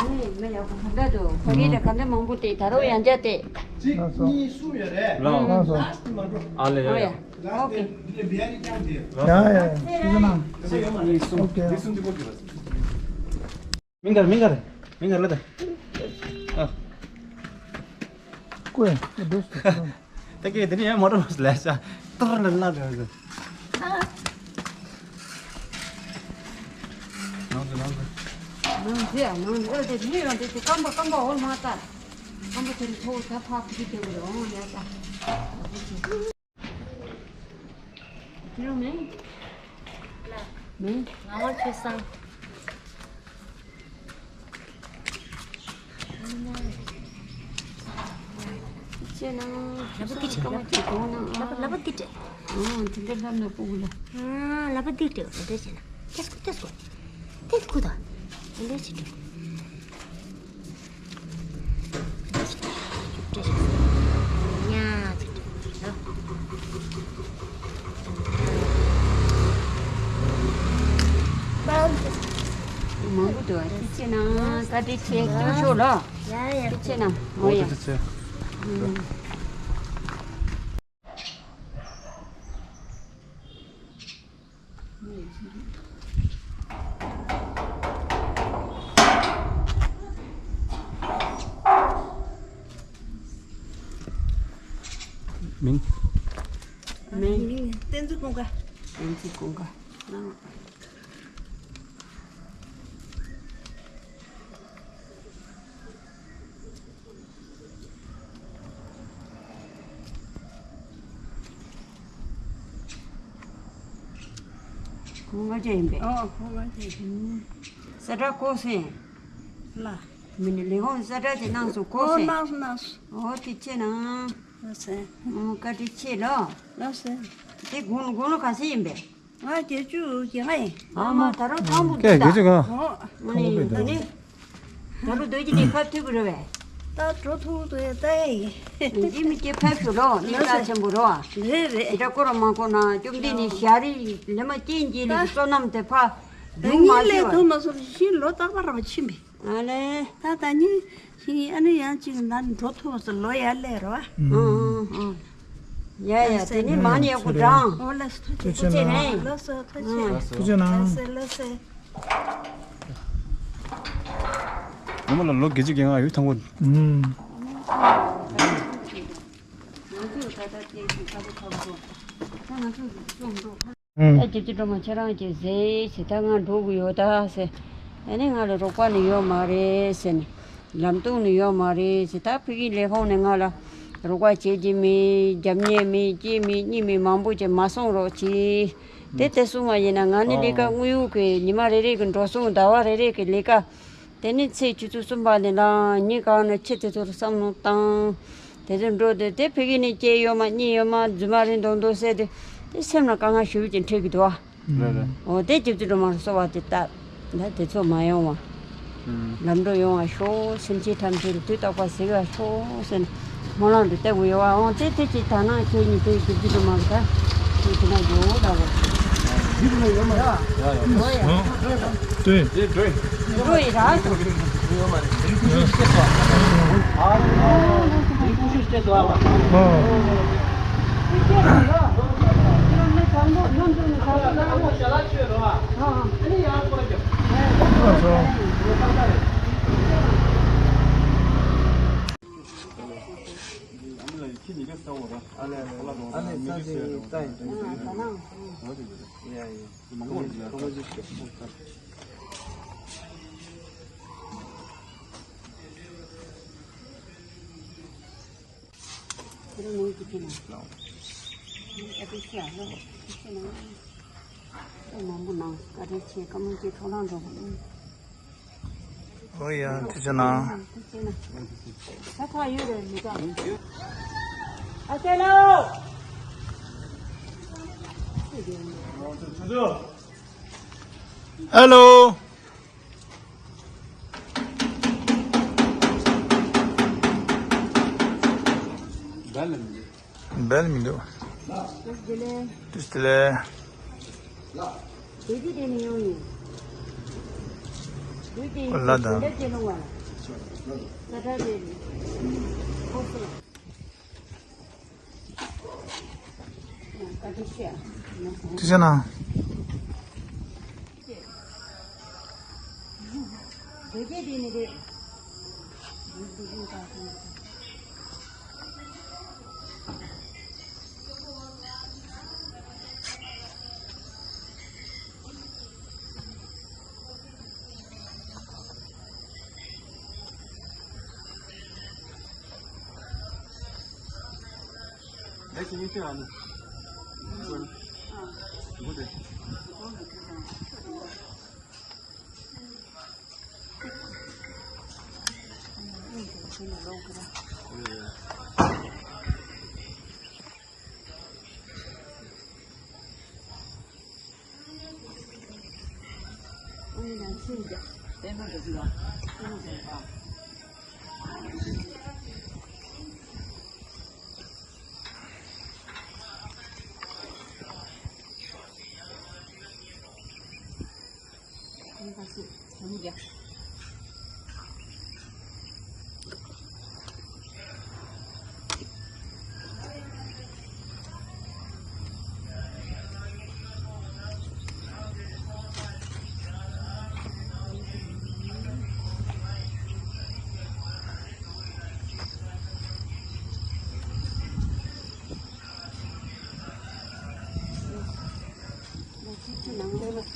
ནི་མི་ཡག་པོ་ག་འདྲ་འདུག་ཕ་གི་དེ་ག་འདྲ་མང་པོ་དེ་ད་རུང་ཡང་བསྐྱར་དེ། གཅིག་གཉིས་གསུམ་ཡོད་རེད། ལགས་སོ། ཨ་ལས་ཡ་ཡ། ཨོ་ཡ། ཨོ་ཁེ། ཡ་ཡ། ཐུགས་རྗེ་གནང་། གཅིག་གཉིས་གསུམ། ཨོ་ཁེ། འདི་གསུམ་གཅིག་པོ་གྱིས་ལ། མིང་ག་རེ། མིང་ག་རེ། མིང་ག་རེ་ལ་ད། ཨ། ཀོས། འདུག་སེ། ད་ཀྱེ་དེ་ནི་ཡང་མོ་ཊ་བ་ལས་ཤ་ཏོར་ལ་ལ་རེད། ནང་དུ་ནང་དུ། ནང་དུ་ཡ་ནང་དུ། ཨོ་དེ་མི་ཡོང་དེ་དེ་སྐམ་པ་སྐམ་པ་འོ་མ་ལྟ། སྐམ་པ་དེ་ནི་ཐོག་ད་ཕ་ཁུ་དེ་བར་འོང་ཡ་ད། ཁྱེད་རང་མིང་། མིང་། ངག་དབང་ཆོས་བཟང་། ལྟོས་ན། ལབ་པ་འདི་བྲིས། སྐར་མ་གཅིག་གོང་ན། ལབ་པ་ལབ་པ་འདི་བྲིས། ཨང་དེ་འདྲ་ལབ་ན་སྤུ་གུ་ལ། ཨང་ལབ་པ་འདི་བྲིས། འདི་འདྲ་བྱས་ན། ཏེས་ཀོ་ཏེས་ཀོ། ཏེས་ཀོ་ད། འདི་འདྲ་བྱས་ན། ཉ་ཅིག་བྲིས། མང་པོ་འདུག་ཨ་ཅེ་ཅེ་ན་བཀའ་དྲིན་ཆེ། ཅུང་ཤོག་ལ། ཡ་ཡ། ཅེ་ཅེ་ན། འོ་ཡ། ཅེ་ཅེ། མིང་། མིང་། བསྟན་འཛིན་ཀུན་དགའ། བསྟན་འཛིན་ཀུན་དགའ། ཁོང་ང་ཅག་ཡིན་པས། ཨོ་ཁོང་ང་ཅག་ཡིན། ས་ཁྲ་ཀོ་སེ། ལ། མི་ནི་ལས་ཁུངས་ས་ཁྲ་དེ་གནང་སོང་། ཀོ་སེ། ཨོ་གནང་སོང་གནང་སོང་། ཨོ་དེ་ཆེ་ན། ལགས་སེ། ཨོ་བཀའ་དྲིན་ཆེ་ལོ། ལགས་སེ། དེ་དགུང་ལོ་དགུང་ལོ་ག་ཚོད་ཡིན་པས། ང་བརྒྱད་ཅུ་གྱ་ལྔ་ཡིན། ཨ་མ་ད་རུང་ཐང་པོ་འདུག་ད། ཨོ། ང་ནི་ད་ནི། ད་རུང་སྡོད་ཀྱི་ནི་ཕར་ཐུག་གི་རེད་པས། ད་འགྲོ་ཐུབ་འདུག་ཡ་ད་ཡིན། འདི་མི་སྐྱེ་ཕེབས་ཤོག་ལོ། གནས་རྩ་ཆེན་པོ་རོ། རེད་རེད། འདི་འདྲ་སྐོར་མ་གོ་ན་བཅོམ་ལྡན་ནི་ཞག་རི་ལས་མ་སྐྱེ་འགྱེལ་ལི་བསོད་ནམས་དེ་ཕ། ད་ཉིན་ལས་ཐུབ་མ་སོང་ཞིང་ལོ་རྟག་པར་ར་བ་ཕྱིན་པས། ཨ་ལེ། ད་ད་ནི་ཞིང་ཨ་ནི་ཡང་ཅིག་ན་འགྲོ་ཐུབ་སོང་ལོ་ཡར་སླེབས་རོ། ཨང་ཨང་། ཡ་ཡ་དེ་ནི་མ་ནི་ཡག་པོ་དྲང་། ཨོ་ལགས་སོ་ཐུགས་རྗེ་ཆེ་གནང་། ལགས་སོ་ཐུགས་རྗེ་ཆེ། ཐུགས་རྗེ་གནང་། ལགས་སོ་ལགས་སོ། ངོ་མ་ལ་ལོ་བརྒྱད་ཅུ་གྱ་ལྔ་ཡོད་ཐང་གོ། ཨུམ། ང་ཚོས་ད་ལྟ་སྐད་ཆ་ཁ་པོ་ཁ་པོ་ད་ང་ཚོས་སོང་འགྲོ། ཨུམ། ཨ་རྒྱལ་སྤྱི་སྒྲོལ་མ་ཁྱེད་རང་གིས་ཟེར་ཟེར་ད་ང་འགྲོ་དགོས་ཡོད་ད་ཟེར། ཨ་ནི་ང་ལ་རོགས་པ་ནི་ཡོད་མ་རེད་ཟེར་ནས། ལམ་སྟོན་ནི་ཡོད་མ་རེད་ཟེར། ད་ཕ་གིའི་ལས་ཁུངས་ནས་ང་ལ་རོགས་པ་བྱེད་ཀྱི་མེད། རྒྱབ་གཉེར་མེད། སྐྱིད་མེད་གཉིད་མེད་མང་པོ་བྱས་མ་སོང་རོགས་གྱིས། དེ་དེ་གསུང་བ་ཡིན་ན་ང་ནི་ལས་ཀ་དངོས་ཡོད་ཀྱི་ཉི་མ་རེ་རེ་གི་འགྲོ་སོང་ཟླ་བ་རེ་རེ་གི་ལས་ཀ། དེ་ནས་ཚེས་ཆུ་ཚོད་གསུམ་པ་ནས་ལངས། ཉིན་གང་ནས་ཕྱི་དེ་ཚོར་བསམ་བློ་བཏང་། དེ་ཚོ་འགྲོ་དེ་དེ་ཕ་གི་ནས་སྐྱེས་ཡོད་མ་གཉིས་ཡོད་མ་རྫུན་མ་རེད་མདོག་མདོག་བཤད་དེ་དེ་སེམས་ལ་དཀའ་ངལ་ཞེ་པོ་ཅིག་འཕྲད་ཀྱི་འདུག་ཨ། རེད་རེད། འོ་དེ་རྒྱལ་སྤྱི་སྒྲོལ་མ་ལ་གསོལ་བ་དེ་བཏབ། ད་དེ་ཚོ་མ་ཡོང་བ། ལམ་འགྲོ་ཡོང་བ་ཤོག་སེམས་ཅན་ཐམས་ཅད་ལ་དུས་རྟག་པར་གཟིགས་པ་ཤོག་ཟེར་ནས། སྨོན་ལམ་དུ་བཏབ་དགོས་ཡོད་པ་འོང་། དེ་དེ་ཅིག་ད་ནང་ཁྱེད་གཉིས་དེ་རྒྱུ་རྒྱུ་དུ་མང་ད་དེ་དེ་ན་ཡོད་ད་བ། ཡོད་ཡ། ཡོད་ཡ། འགྲོ་ཡི་ར། ཡོད་མ་རེད། རིན་པོ་ཆེ་སྐྱེས་སོ། ཨ་རིན་པོ་ཆེ་སྐྱེས་སོ། ཨ་མ། ཨ་མ་ཞལ་ལག་མཆོད་རོགས། ཨ་ནི་ཡང་སྐོར་རྒྱབ། ཨ་སོ། ཨོ་ཡ། ཐུགས་རྗེ་གནང་། ཧེ་ལོ། སྦེལ་མི་འདུག། བདེ་ལེགས། བདེ་ལེགས། ཨོ་ལ་དང་། ཐུགས་རྗེ་གནང་།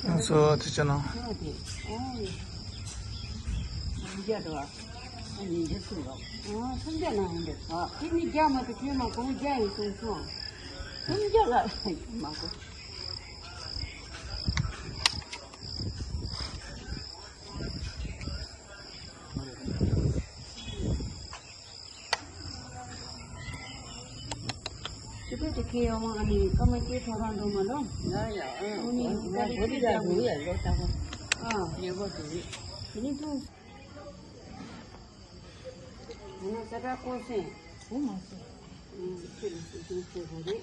ང་ཚོ་དེ་ཆ་ནང་། ཅི་ཕེ་དེ་ཁེ་ཡོང་མ་ཨ་ནི་ཀ་མ་ཀེ་ཐོ་རང་འགྲོ་མ་ལོ། ཡ་ཡ་ཨ་ཨ་ནི་ད་རེ་ཁེ་ཡ་འགྲོ་ཡ་ལོ་ད་གོ། ཨ་ཉེ་གོ་དེ་རེད། དེ་ནི་ཐུ་ཨ་ན་ས་ཏྲ་ཀོ་སེ་བུ་མ་སེ་ཨ་ཁེ་ལ་སེ་ཁེ་ཁེ་གོ་རེད།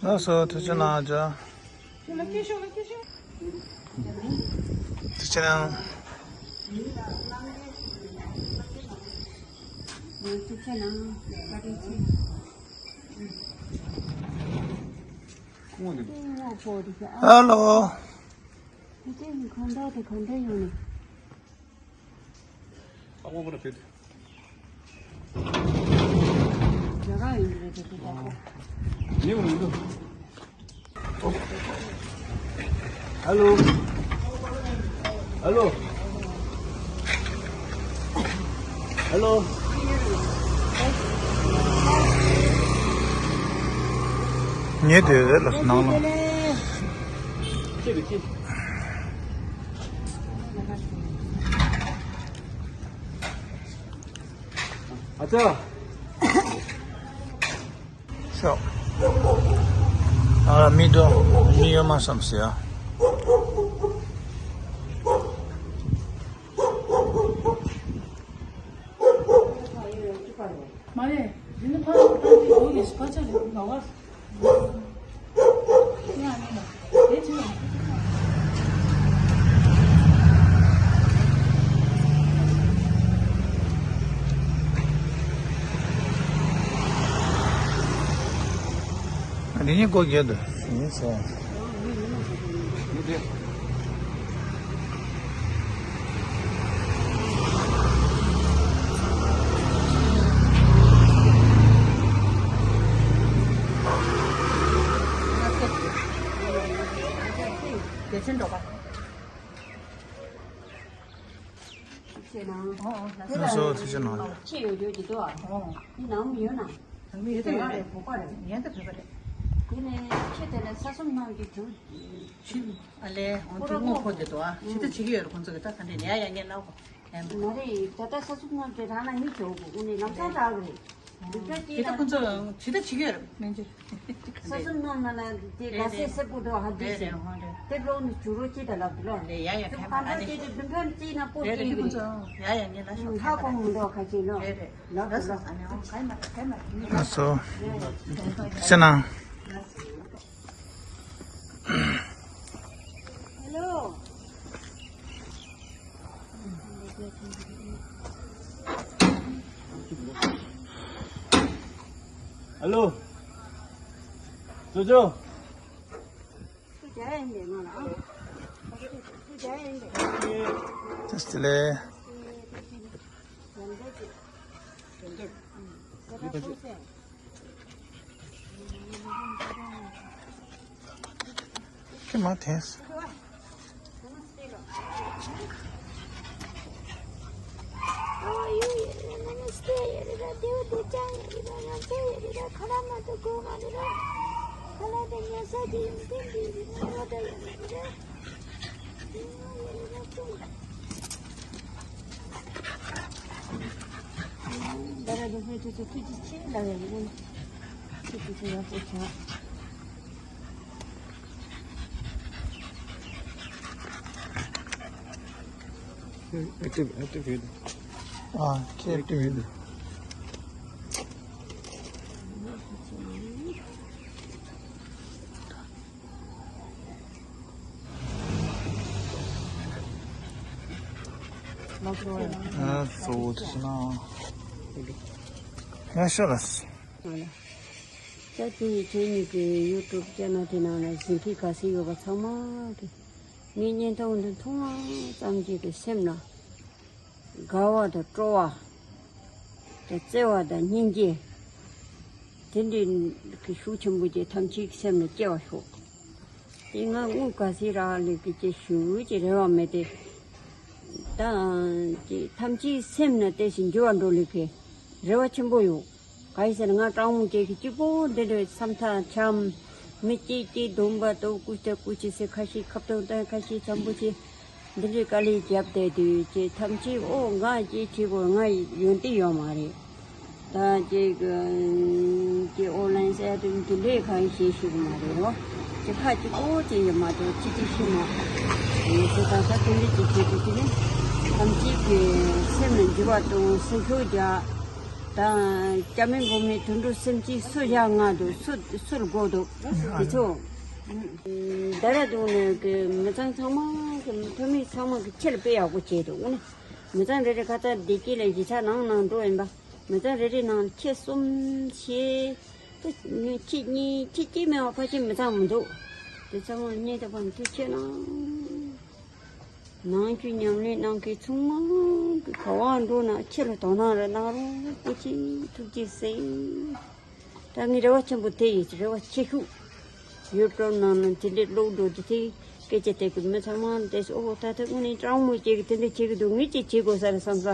ལགས་སོ། ཐུགས་རྗེ་གནང་ཅག་ཐུགས་རྗེ་གནང་། ཐུགས་རྗེ་གནང་། བཀའ་དྲིན་ཆེ། ཧ་ལོ། ཁོང་ཁྲོ་དེ་གང་འདྲ་ཡོང་ནས། ཨ་ཁོ་པ་ཕེབས། རྒྱ་གར་ཡིན་རེད་དེ་དེ་ལྟ་ཁོ། ཉེ་བར་མི་འདུག་ཧ་ལོ། ཧ་ལོ། ཧ་ལོ། ཉེ་དེ་རེད་ལ་ནང་ལ། ཅི་རེད་ཅི། ཨ་ཙི། ཤོག་ཨ་མི་འདུག་མི་ཡོད་མ་བསམ་ཟེར་ཡ། མ་རེད། འདི་ནི་ཕ་ཕ་གི་སྒོ་གི་སྤ་ཆ་རེད་ལ་བ། འདི་ནི་སྒོ་བརྒྱད་དུ་ཡིན་ཟེར། ལགས་སོ། ཐུགས་རྗེ་གནང་། ཁྱེད་ཡོད་རྒྱུ་ཅིག་འདུག་ཨ། ཨོ། འདི་ནང་མི་ཡོད་ན། ནང་མི་ཡོད་དེ་ཡོད་རེད། བོད་པ་རེད། ངན་དེ་བོད་པ་རེད། དེ་ནས་ཁྱེད་དེ་ལ་ས་སྲུང་གནང་རྒྱུ་དུ། ཕྱི་ཨ་ལས་ཧོང་ཏུ་དངོས་ཕོ་དེ་དོ་ཨ། ཕྱི་ད་བྱེད་ཀྱི་ཡོད་རེད། ཁོང་ཚོ་གི་ད་ད་འདྲེ་ནས་ཡ་ཡ་ངན་ལགས་གོ། མ་རེད། ད་ལྟ་ས་སྲུང་གནང་དེ་རང་ན་ཡིན་ཆོག་གོ། ཁོང་ནས་ལམ་སང་དྲག་གི་རེད། དེ་ད་ཁོ་ཚོ་ཇི་ལྟ་བྱེད་ཀྱི་ཡོད་རེད། སྨན་བཅོས། ས་སྲུང་གནང་མ་ན་དེ་ག་ཚད་སེར་པོ་འགྲོ་ཧ་རེད་རེད་རེད། ཧོ་རེད། དེ་ལོག་ནས་བྱུ་རོ་ཅི་ད་ལབ་ལོ། རེད་ཡ་ཡ། དེ་ཁ་ཁ་མ་རེད་ཅི་དེ་བདུན་ཕན་ཅི་ན་པོ་རེད་རེད། ཅི་དེ་ཁོ་རེད། ཚོ་ཡ་ཡ་ངས་ལ་ཤོག་ཧ་གོ་མི་འགྲོ་ཁ་ཅི་ལོ། རེད་རེད། ལབ་ལོ། ལགས་སོ། ཨ་ནི་ཨོ་ཁ་ཡ་མ་ཁ་ཡ་མ་ཁ་ཡ་མ། ལགས་སོ། ཐུགས་རྗེ་གནང་། ཧ་ལོ། ཨ་ལོ། ཅོ་ཅོ། ཅོ་ཅོ་ཡིན་པས་ང་ལ་ཨ། ཅོ་ཅོ་ཡིན་པས། བཀྲ་ཤིས་བདེ་ལེགས། ཁྱེད་མ་འཐེན། Active, active video. Ah, okay, active video. Ah, so this is now. Yeah, sure. ད་དེ་ཡི་ཁྱེད་གཉིས་ཀྱི་ཡུ་ཊུབ་ཅེ་ནལ་དེ་ནང་ལ་གཟིགས་མཁན་ག་ཚོད་ཡོད་པ་ཚང་མ་གི་ངའི་བརྙན་ཐུང་འདི་མཐོང་བ་ཙམ་གྱིས་ཀྱི་སེམས་ལ་དགའ་བ་དང་སྤྲོ་བ་དང་བརྩེ་བ་དང་སྙིང་རྗེ་དེ་འདྲའི་གི་ཤུགས་ཆེན་པོ་ཅིག་ཐམས་ཅད་ཀྱི་སེམས་ལ་སྐྱེ་བར་ཤོག་དེ་ང་དངུལ་ག་ཚོད་རག་ལས་ཀྱི་ཅིག་ཞུ་ཅིག་རེ་བ་མེད་དེ། ད་ཅིག་ཐམས་ཅད་སེམས་ནས་བལྟས་ཤིང་འགྱུར་བ་འགྲོ་ལས་ཀྱི་རེ་བ་ཆེན་པོ་ཡོད། ག་ཡིན་ཟེར་ན་ང་སྤྲང་མོ་སྐྱེས་ཀྱི་གཅིག་པོ་འདི་འདྲའི་བསམ་ཐག་འཆམ། མི་གཅིག་གཅིག་སྡོམ་པ་ཏོ་ཀུ་ཏ་ཀུ་ཅི་སེ་ཁ་ཤས་ཁ་བཏང་བཏང་ཁ་ཤས་འཆམ་པོ་ཅིག་འདི་འདྲའི་དཀའ་ལས་བརྒྱབ་བསྡད་དུས་ཅིག་ཐམས་ཅད་ཨོ་ང་ཅིག་བྱེད་དགོས་ང་ཡོན་ཏན་ཡོད་མ་རེད། ད་ཅིག་ཅིག་ཨོན་ལན་ཟེར་དུས་འདི་འདྲའི་གང་ཞིག་ཞུ་གི་མ་རེད་རོ། ཅིག་ཁ་གཅིག་པོ་ཅིག་ཡིན་མ་གཏོགས་ཅི་ཅིག་ཤི་མ་ཡིན་ཟེར་ད་ས་དེ་འདྲའི་ཅིག་བྱེད་དུས་ཅིག་ནི་ཐམས་ཅད་ཀྱི་སེམས་ལ་འགྱུར་བ་གཏོང་སེམས་ཤུགས་རྒྱག་ད་སྐྱ་མིན་འབུ་མིན་དུད་འགྲོ་སེམས་ཅན་སུ་བཞག་ང་འདུག་སུ་སུ་ལ་དགོས་འདུག་དེ་ཚོ་ད་ར་དུང་ནས་ཀྱི་མི་ཚང་ཚང་མ་གི་མི་ཐོན་མི་ཚང་མ་གི་ཁྱེད་ལ་དཔེ་ཡག་པོ་བྱས་འདུག་ཨུ་ནི། མི་ཚང་རེ་རེ་ཁ་ཚ་བདེ་སྐྱིད་ལ་གཞིས་ཆགས་ནང་ནང་འགྲོ་ཡིན་པ། མི་ཚང་རེ་རེ་ནང་ཁྱེད་གསུམ་བྱས། ཁྱེད་གཉིས་ཁྱེད་གཅིག་མེད་པ་ཕལ་ཆེར་མི་ཚང་མི་འདུག་དེ་ཚང་མ་ལ་བརྙན་ཐུང་པ་མཐུ་ཆེ་གནང་། ནང་ཁུལ་ཉམས་ལེན་གནང་མཁན་ཚང་མ་གི་ག་བ་འགྲོ་ན་ཁྱེད་ལ་དོ་སྣང་རེ་གནང་རོགས་སྐུ་མཁྱེན་ཐུགས་རྗེ་གཟིགས། ད་ངའི་རེ་བ་ཆེན་པོ་དེ་ཡིན། རེ་བ་ཆེ་ཤོས་ཡུ་ཊུབ་ནང་ནས་དེ་འདྲའི་གློག་འགྲོ་དེ་དེ་སྐད་ཆ་དེ་གི་མི་ཚང་མ་འདས་ཨོ་ད་ལྟ་དངོས་གནས་སྤྲང་མོ་ཅིག་གི་དེ་འདྲ་བྱེད་གི་འདུག་ངས་ཅིག་བྱེད་དགོས་ས་རེད་བསམ་ས་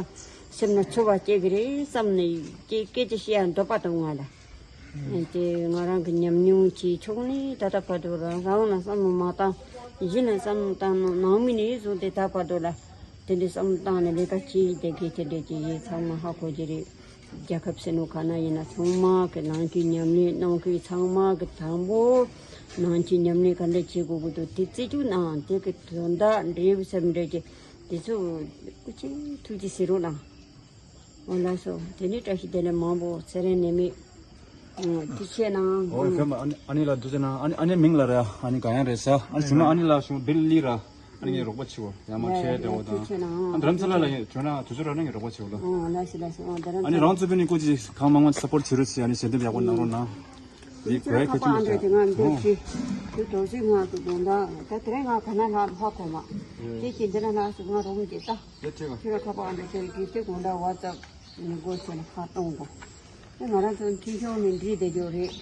སེམས་ན་ཚོར་བ་སྐྱེ་གི་རེད་བསམ་ནས་ཀྱི་སྐད་ཆ་བཤད་ཡ་འདོད་པ་དང་ང་ལ་དེ་ང་རང་གི་ཉམས་མྱོང་གི་ཕྱོགས་ནས་ད་ལྟ་བར་དུ་རང་རང་ལ་བསམ་བློ་མ་བཏང་གཞི་ནས་བསམ་བློ་བཏང་ནང་མི་ནས་བཟུང་སྟེ་ད་བར་དུ་ལ་དེ་འདྲའི་བསམ་བློ་བཏང་ནས་ལས་ཀ་བྱེད་བསྡད་མཁན་དེ་འདྲས་ཀྱི་ཡིན་ཚང་མ་ཧ་གོ་གི་རེད། རྒྱལ་ཁབ་ཕྱི་ནང་ག་ན་ཡིན་ན་ཚང་མ་གི་ནང་ཆོས་ཉམས་ལེན་གནང་མཁན་ཚང་མ་གི་དང་པོ་ནང་ཆོས་ཉམས་ལེན་ག་འདྲ་བྱེད་དགོས་ཀྱི་འདུག་དེ་རྩིས་རྒྱུགས་གནང་དེ་གི་དོན་དག་འབྲས་བུ་སེམས་འདྲ་གི་དེ་ཚོ་སྐུ་མཁྱེན་ཐུགས་རྗེ་གཟིགས་རོགས་གནང་། འོ་ལགས་སོ། དེ་ནས་བཀྲ་ཤིས་བདེ་ལེགས་མང་པོ་ཚེ་རིང་ནད་མེད་ཐུགས་རྗེ་ཆེ་གནང་། འོ་ཡ་ཨ་ནི་ཨ་ནི་ལ་འདུག་ཟེར་ན་ཨ་ནི་ཨ་ནི་མིང་ལ་ར་ཨ་ནི་ག་ཡང་རེད་ཟེར་ཨ་ནི་བྱུང་ན་ཨ་ནི་ལ་བྱུང་བིལ་ལི་ར། ཨ་ནི་ངས་རོགས་པ་བྱེད་འོ་ཡང་མ་ཡ་ཡ་ཁྱེད་ཡ་དེ་འོ་ཐུགས་རྗེ་ཆེ་གནང་། ཨ་ནི་རྡ་རམ་ས་ལ་ལ་ཡོད་བྱོན་ན་དུས་ཚོད་རག་ན་ངས་རོགས་པ་བྱེད་འོ་ལ། ཨོ་ལགས་སོ་ལགས་སོ། ཨོ་རྡ་རམ་ཨ་ནི་ས་ལ་རང་ཚོ་བོད་ནས་སྐུ་མཁྱེན་གང་མང་མང་སཔོར་བྱེད་རོགས་ཞེས་ཨ་ནི་ཞལ་འདེབས་ཡག་པོ་གནང་རོགས་གནང་། འདི་དུས་ཚོད་ག་ཁ་པ་ཨ་འདྲ་དེ་ང་འདི་ཨོ་བྱེད་དུས་དོགས་ཟིན་ང་དུ་དོན་དག་ད་དེ་རིང་ང་ག་ན་ལྷག་ལྷག་གོ་མ་དེ་ཅི་འདི་ན་ལྷག་སུ་ང་རོགས་མི་བྱེད་ད། དེ་ཁྲིད་ག་ཁྱོད་ཁ་པ་ཨ་འདྲ་དེ་གི་དེ་དགོང་དག་ཝ་ཙབ་ནས་སྒོ་ཕྱེ་ནས་ཁ་གཏོང་དགོ། དེ་ང་རང་ཚོ་མཐུན་ཕྱོགས་ནས་འདྲིས་བསྡད་རྒྱུ་རེད།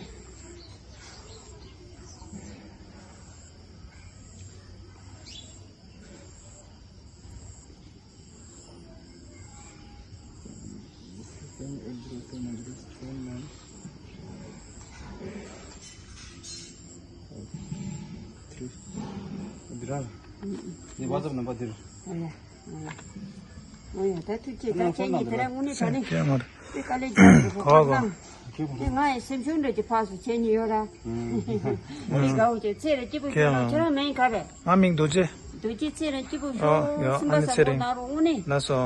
འདི་རང་། ངའི་ཝ་ཙབ་ནམ་བར་འདིར། ཨ་ཡ། ཨ་ཡ། ད་ཐུགས་རྗེ་ཆེ། ད་ཁྱེད་གཉིས་དེ་རིང་དངོས་གནས་དྲང་གནས་དཔེ་དཀའ་ལས་རྒྱག་དགོས་ཁག་ལ། དེ་ང་ཡི་སེམས་ཤུགས་འདྲ་གྱི་ཕར་སུ་ཁྱེད་གཉིས་ཡོད་ར། དེ་དགའ་བོ་ཆེ། ཚེ་རིང་སྐྱིད་པོ་ཞོག་ལ། ཁྱེད་རང་མིང་ག་རེད། ང་མིང་རྡོ་རྗེ། རྡོ་རྗེ་ཚེ་རིང་སྐྱིད་པོ་ཞོག་ཨོ་ཡ། སེམས་པ་ཨ་ནི་བཟང་པོ་གནང་རོགས་དངོས་གནས། ལགས་སོ།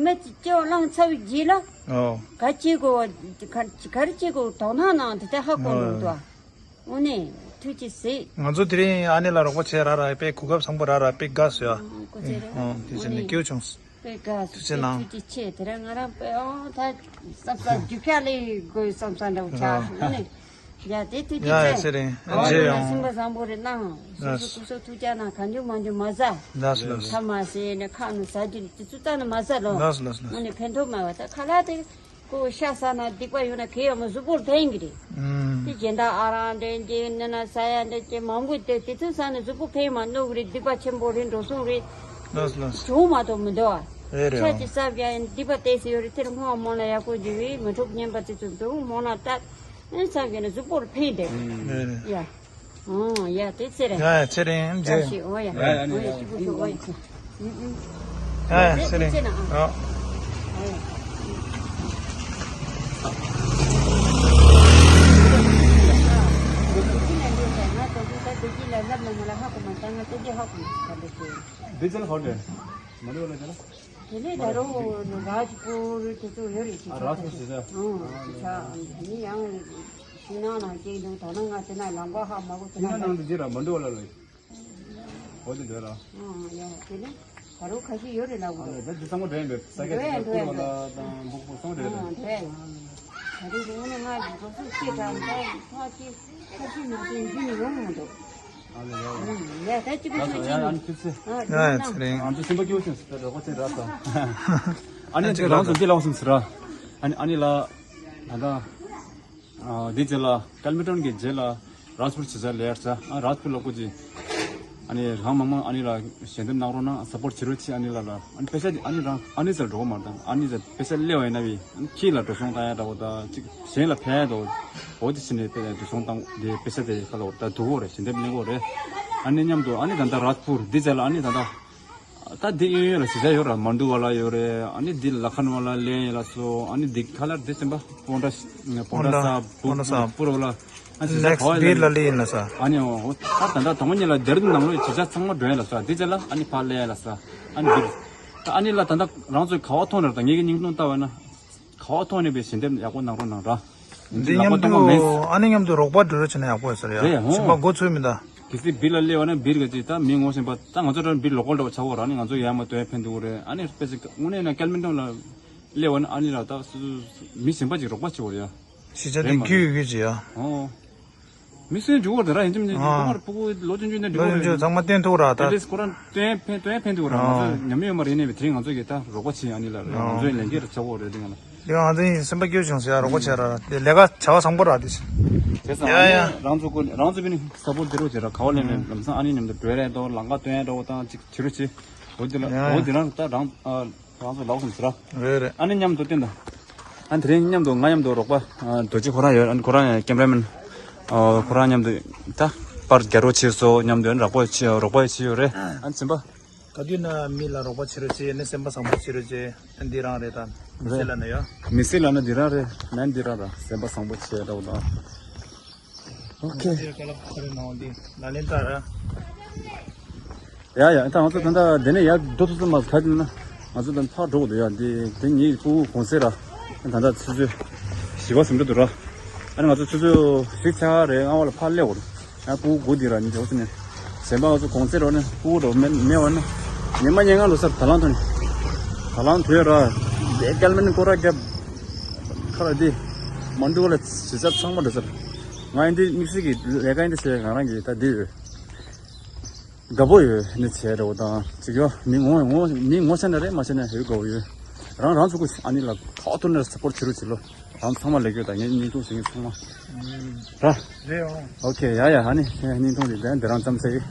མི་སྐྱེ་བ་བླངས་ཚར་བའི་རྗེས་ལ། ཨོ། ག་བྱེད་དགོས་ག་ག་རེ་བྱེད་དགོས་དོ་སྣང་གནང་དེ་ལྟར་ཧ་གོ་མི་འདུག་ཨ། དངོས་གནས་ཐུགས་རྗེ་གཟིགས། ང་ཚོ་དེ་རིང་ཨ་ནེ་ལ་རོགས་པ་བྱས་ར་ར་དཔེ་གོ་སྐབས་བཟང་པོ་ར་ར་དཔེ་དགའ་སོ་ཡ། ཨོ་ཁོ་ཚེ་རིང་། ཨོ་དེ་བྱས་ནས་དངོས་གནས་སྐྱིད་པོ་བྱུང་། དཔེ་དགའ་སོ། ཐུགས་རྗེ་གནང་། ཐུགས་རྗེ་ཆེ། དེ་རིང་ང་རང་དཔེ་ཨོ་ད་བསམ་བསམ་རྒྱུ་ཕྱག་ལས་དགོས་བསམ་བསམ་འདྲ་བོ་ཆགས་སོང་ཨ་ནི། ཡ་དེ་ཐུགས་རྗེ་ཆེ། ཡ་ཡ་ཚེ་རིང་ཨོ་རྗེ་ཡ་ཡོང་། སེམས་པ་བཟང་པོ་རེ་གནང་། སོ་སོ་སྐུ་གཟུགས་ཐུགས་ཅག་ན་གང་འཇུག་མང་འཇུག་མ་ཟ། ལགས་སོ་ལགས་སོ། ཁ་མ་ཟས་ནས་ཁ་ནས་ཟ་རྒྱུ་དེ་ཚོ་རྩ་ནས་མ་ཟ་ལོ། ལགས་སོ་ལགས་སོ་ལགས་སོ། དངོས་གནས་ཕན་ཐོགས་མེད་པ་ད་ཁ་ལག་དེ། ཁོ་ཤ་ཟ་ན་སྡིག་པ་ཡོད་ན་གལ་ཡོད་མ་གཟུགས་པོར་ཕན་གི་རེད། ཨུམ། དེ་གཞན་དག་ཨ་རག་འདྲ་འདྲ་ནི་ན་ཟ་ཡ་འདྲ་ཅེ་མང་པོ་དེ་དེ་ཚོ་ཟ་ནས་གཟུགས་པོ་ཕན་མ་གནོད་གི་རེད། སྡིག་པ་ཆེན་པོ་རེད། འགྲོ་སོང་རེད། ལགས་ལགས། བྱུང་མ་གཏོགས་མི་འདུག་ཨ། རེད་རེད། ཤ་ཅིག་ཟ་བཞག་ཡིན་སྡིག་པ་ཏོག་ཙམ་ཡོད་རེད། དེར་སྔོན་མོ་ལ་ཡག་པོ་འགྱུར་བས་མི་འཁྲུག་ཉན་པ་དེ་ཚོ་འདུག་མོ་ན་ལྟ་ཨེ་ཟ་བཞག་ན་གཟུགས་པོར་ཕན་དེ། རེད་རེད། ཡ། ཨོ་ཡ་དེ་ཚེ་རིང་། ཡ་ཡ་ཚེ་རིང་རྗེ། ཨོ་ཡ་ཨོ་ཡ་ཨོ་ཡ་སྐྱིད་པོ་ཞོག་ཨོ་ཡ། ཨུ་ཨུ། ཡ་ཡ་ཚེ་རིང་། ཨོ། ཨོ་ཡ། Diesel hot है। དེ་ནས་ད་རུང་རཱཇ་པུར་དེ་ཚོ་ཡོད་རེད། ཅི་ཨ་རཱཇ་པུར་ཟེར་ས། ཨང་། ཨ་ཅི་ཨ་ནི་ཡང་ཤིང་ནགས་ནང་སྐྱེས་འདུག་ད་ནང་ང་དེ་ན་ལམ་ཁ་ཧ་མ་གོ། དེ་ཤིང་ནགས་ནང་དུ་འདི་ར་མ་འགྲོ་བ་ལ་ལ་ཡོད། འོ་དེ་འདྲ་ར། ཨང་། ཡ་དེ་ནས་ད་རུང་ཁ་ཤས་ཡོད་རེད་ལབ་གོ། ཨ་ལ་ད་འདི་ཚང་མ་འདྲ་ཡིན་པས། ས་སྐྱ་དེ་ཚོ་ཀུ་རུ་ལ་དང་སྦུག་སྦུག་ཚང་མ་འདྲ་ཡིན་པས། ཨང་། འདྲ་ཡིན། ད་རེས་དེ་ནས་ང་འདི་ཚོ་སྐྱེས་དྲགས་འདྲ་ཡིན་ཚ་ཅི། ཁ་ཅིག་ནང་དུ་འཛུལ་ནས་ཡོང་མི་འདུག་ཨ་ལ་ཡ། ཡ་ད་ཅི་པ་ཡ་ཤོད་ཡ། ཅི་ཨ་ནི་ནི་ཁྱེད་ཚེ། ཨ་ཡ་ཡ་ཚེ་རིང་། ང་ཚོ་སེམས་པ་སྐྱིད་པོ་ཞིག་སྤེལ་རོགས་པ་ཅིག་རག་སོང་། ཨ་ནི་ཨ་ཅིག་ཁྱེད་རང་ཚོ་འདི་ལ་འོང་སོང་ཟེར་ར། ཨ་ནི་ཨ་ནི་ལ་ད་ལྟ་ཨ་འདི་རྗེས་ལ་ཀལ་མི་ཊོན་གྱི་རྗེས་ལ་རཱཇ་པུར་བྱེད་ས་ལེ་ཡར་ས། ཨ་རཱཇ་པུར་ལ་སྐུ་མཁྱེན། ཨ་ནི་རང་མང་མང་ཨ་ནི་ལ་ཞལ་འདེབས་གནང་རོགས་གནང་། སཔོརྚ་བྱེད་རོགས་གྱིས་ཨ་ནི་ལ་ལ། ཨ་ནི་པེ་ས་ཨ་ནི་རང་ཨ་ནི་ཚོར་འགྲོ་གི་མ་རེད་དང་། ཨ་ནི་ཚོར་པེ་ས་སླེབས་པ་ཡིན་ན་བི་ཁྱི་ལ་འགྲོ་སོང་བཏང་ཡ་འདྲ་བོ་དང་། གཅིག་གཞན་ལ་ཕན་ཡ་འདྲ་བོ་འོ་དེ་བྱས་ནས་པེ་འགྲོ་སོང་བཏང་དེ་པེ་ས་དེ་ཁ་ལ་འོ་ད་སྡུག་གོ་རེད། ཞལ་འདེབས་ལེན་གོ་རེད། ཨ་ནི་མཉམ་དུ་ཨ་ནི་ད་ལྟ་རཱཇ་པུར་འདི་ཚོ་ལ་ཨ་ནི་ད་ལྟ་ད་འདི་གཡས་གཡོན་ལ་བྱེད་ས་ཡོད་ར། མན་དུ་ཝ་ལ་ཡོད་རེད། ཨ་ནི་འདི་ལ་ཁན་ཝ་ལ་ལེན་ཡ་ལ་སོ། ཨ་ནི་འདི་ཁ་ལར་འདི་ཚན་པ་པོན་ཏྲ་པོན་ཏྲ་ས་པོན་ཏྲ་ས་པུར་ཝ་ལ། ཨ་ནི་ནེག་སི་ཊི་བིར་ལ་ལི་ཡིན་ན་ས། ཨ་ནི་འོ་ད་ད་ལྟ་དང་པོ་ཉིད་ལ་སྡེ་ར་ལྡུན་ནང་ལོགས་བྱེད་ས་ཚང་མ་འགྲོ་ཡ་ལ་ས། འདི་ཚོ་ལ་ཨ་ནི་ཕར་ལེན་ཡ་ལ་ས། ཨ་ནི་འདིར་ད་ཨ་ནི་ལ་ད་ལྟ་རང་ཚོས་ག་བ་མཐོང་ནས་ད་ངེད་ཀྱི་སྙིང་ཐུང་ལྟ་བ་ན་ག་བ་མཐོང་ནས་པའི་ཞལ་འདེབས་ཡག་པོ་གནང་རོགས་གནང་ར། འདི་ལག་པ་མཉམ་སྟོང་པ་མེད། དུ་ཨ་ནི་མཉམ་དུ་རོགས་པ་འགྲོ་རོགས་བྱས་ན་ཡག་པོ་ཡོད་ས་རེད་ཡ། རེད་ཧོ། ཞིང་པ་མགོ་ཚོས་མི་འདའ། གལ་སྲིད་བི་ལ་སླེབས་པ་ན་བིར་ག་ཅིག་ད་མི་ངོ་ཤེས་པ་ད་ང་ཚོ་འདྲ་བིར་ལོ་ཀལ་འདྲ་བོ་ཆགས་ཡོད་ར། ཨ་ནི་ང་ཚོ་ཡར་མར་སྟོན་ཕན་ཐོགས་རེད། ཨ་ནི་དཔེ་ཆ་དངོས་གནས་ན་ཀལ་མི་ཊོན་ལ་སླེབས་པ་ན་ཨ་ནི་ར་ད་སུ་སུ་མི་གཞན་པ་ཅིག་རོགས་པ་བྱེད་དགོས་རེད་ཡ། གཞིས་ཆགས་དེ་རེད་མ་རེད། རྒྱུས་ཡོད་ཀྱི་ཅིག་ཡ། ཨོ། མི་སུ་ཡང་འཇུག་གི་རེད་ར། ཡིན་གཅིག་མིན་གཅིག་ཨ། ཁོ་པ་ར་ཕྲུ་གུ་ལོ་ཆུང་ཆུང་ནས་འཇུག་ལོ་གི་ཆུང་ཆུང་རེད། ཚང་མ་བསྟན་ཐུབ་ར་ད། ཨེ་ལིས་ཁོ་རང་སྟོན་ཕན་སྟོན་ཕན་ཐུབ་ར། ང་ཨོ། ཚོ་ཉམས་མྱོང་ཡོད་མ་རེད། ནས་བི་དེ་རིང་ང་ཚོ་གི་ད་རོགས་པ་བྱེད་ཨ་ནི་ལ་རེད། ང་ཨོ། ཚོའི་ལས་འགན་རེད་ཆགས་འོ་རེད་དེ་ང་ལ། དེ་ང་ཚོ་ཡིན་སེམས་པ་སྐྱིད་པོ་བྱུང་ཟེར་ཡ་རོགས་པ་བྱས་ར་དེ་ལས་ཀ་བྱ་བ་བཟང་པོ་ར་དེ། བྱས་ཙང་ཡ་ཨ་ནི་ཡ། རང་ཚོ་ཀུན་རང་ཚོ་བི་ནི་སཔོརྚ་དེ་རོགས་བྱེད་ར། ག་བ་ལེན་ནས་ལམ་སང་ཨ་ནི་མཉམ་དུ་འགྲོ་རེད་དོ། ལམ་ཁ་སྟོན་ཡ་འདྲ་བོ་དང་ཅིག་བྱེད་རོགས་བྱེད། འོ་དེ་ལ་ཨ་འོ་དེ་རང་ད་རང་ཨ། ང་ཚོ་ལག་སོང་ཟེར་ར། རེད་རེད། ཨ་ནི་མཉམ་དུ་བསྟན་ད། ཨ་དེ་རིང་མཉམ་དུ་ང་མཉམ་དུ་རོགས་པ་ཨ་རྡོ་རྗེ་ཁོ་རང་ཡོད། ཨ་ནི་ཁོ་རང་ཡང་ཀེམ་ར་མེན་ཨ་ཁོ་རང་མཉམ་དུ་ད་པར་རྒྱག་རོགས་བྱེད་སོ་མཉམ་དུ་ཨ་ནི་རོགས་པ་བྱེད་རོགས་པ་བྱེད་ཡོད་རེད། ཨ་ནི་སེམས་པ། ག་དུས་ན་མི་ལ་རོགས་པ་བྱེད་རོགས་བྱེད་ནི་སེམས་པ་བཟང་པོ་བྱེད་རོགས་བྱེད་ཨ་འདི་རང་རེད་ད། མི་སེ་རེད། ལ་ན་ཡོད། མི་སེ་ལ་ན་འདི་རང་རེད། ནན་འདི་རང་ར་སེམས་པ་བཟང་པོ་བྱེད་རོགས་དང་། ཨོ་ཁེ། ཡ་ཡ། ད་ང་ཚོ་ད་ལྟ་འདི་ནས་ཡར་འགྲོ་ཐུབ་ས་མ་ག་རེ་ན། ང་ཚོ་ད་ཕར་འགྲོ་དགོས་འདུག་ཡ། འདི་དེ་ཉིད་ཕྲུ་གུ་གུང་སེང་ར། ད་ལྟ་ཆུ་ཚོད་བཞི་པ་ཟིན་འགྲོ་འདུག་ར། ཨ་ནི་ང་ཚོ་ཆུ་ཚོད་བཞི་ཆ་རེ་ལྔ་པ་ལ་ཕར་སླེབས་དགོས་རེད། ཡང་ཕྲུ་གུ་དགུ་འདི་ར་འགྲོ་ཟིན་ནས། གཞན་པ་ང་ཚོ་གུང་སེང་རོགས་ནས་ཕྲུ་གུ་རོགས་མེད་མེད་བ་ན། ཉི་མ་ཉལ་ང་ལོ་སར་ད་ལང་ཐོན། ད་ལང་ཐོན་ར། འདི་ཀལ་མེན་སྐོར་ར་རྒྱབ། ཁ་ར་འདི་མ་འགྲོ་ལ་བྱེད་ས་ཚང་མ་འགྲོ་སར། ང་ཡིན་འདི་དམིགས་བསལ་གྱི་ལས་ཀ་ཡིན་འདི་བྱས་ང་རང་གི་ད་འདི་ཡོད། དགའ་པོ་ཡོད་ནི་བྱས་རེད་བ་དང་ཅིག་ཡོ། མི་ངོ་ངོ་མི་ངོ་ཤེས་ན་རེད་མ་ཤེས་ན་ཡོད་དགའ་པོ་ཡོད། རང་རང་ཚོ་ཀུ་ཨ་ནི་ལ་ཁ་ཐོར་ནས་སཔོརྚ་བྱེད་རོགས་བྱེད་ལོ། རང་ཚང་མ་ལེགས་ཡོད་ད། ངའི་སྙིང་ཐུང་ཟེར་མཁན་ཚང་མ་ར། རེད་ཨོ། ཨོ་ཁེ་ཡ་ཡ། ཨ་ནི་ངའི་སྙིང་ཐུང་དེ་འདི་རང་ཙམ་ཟེར་གི།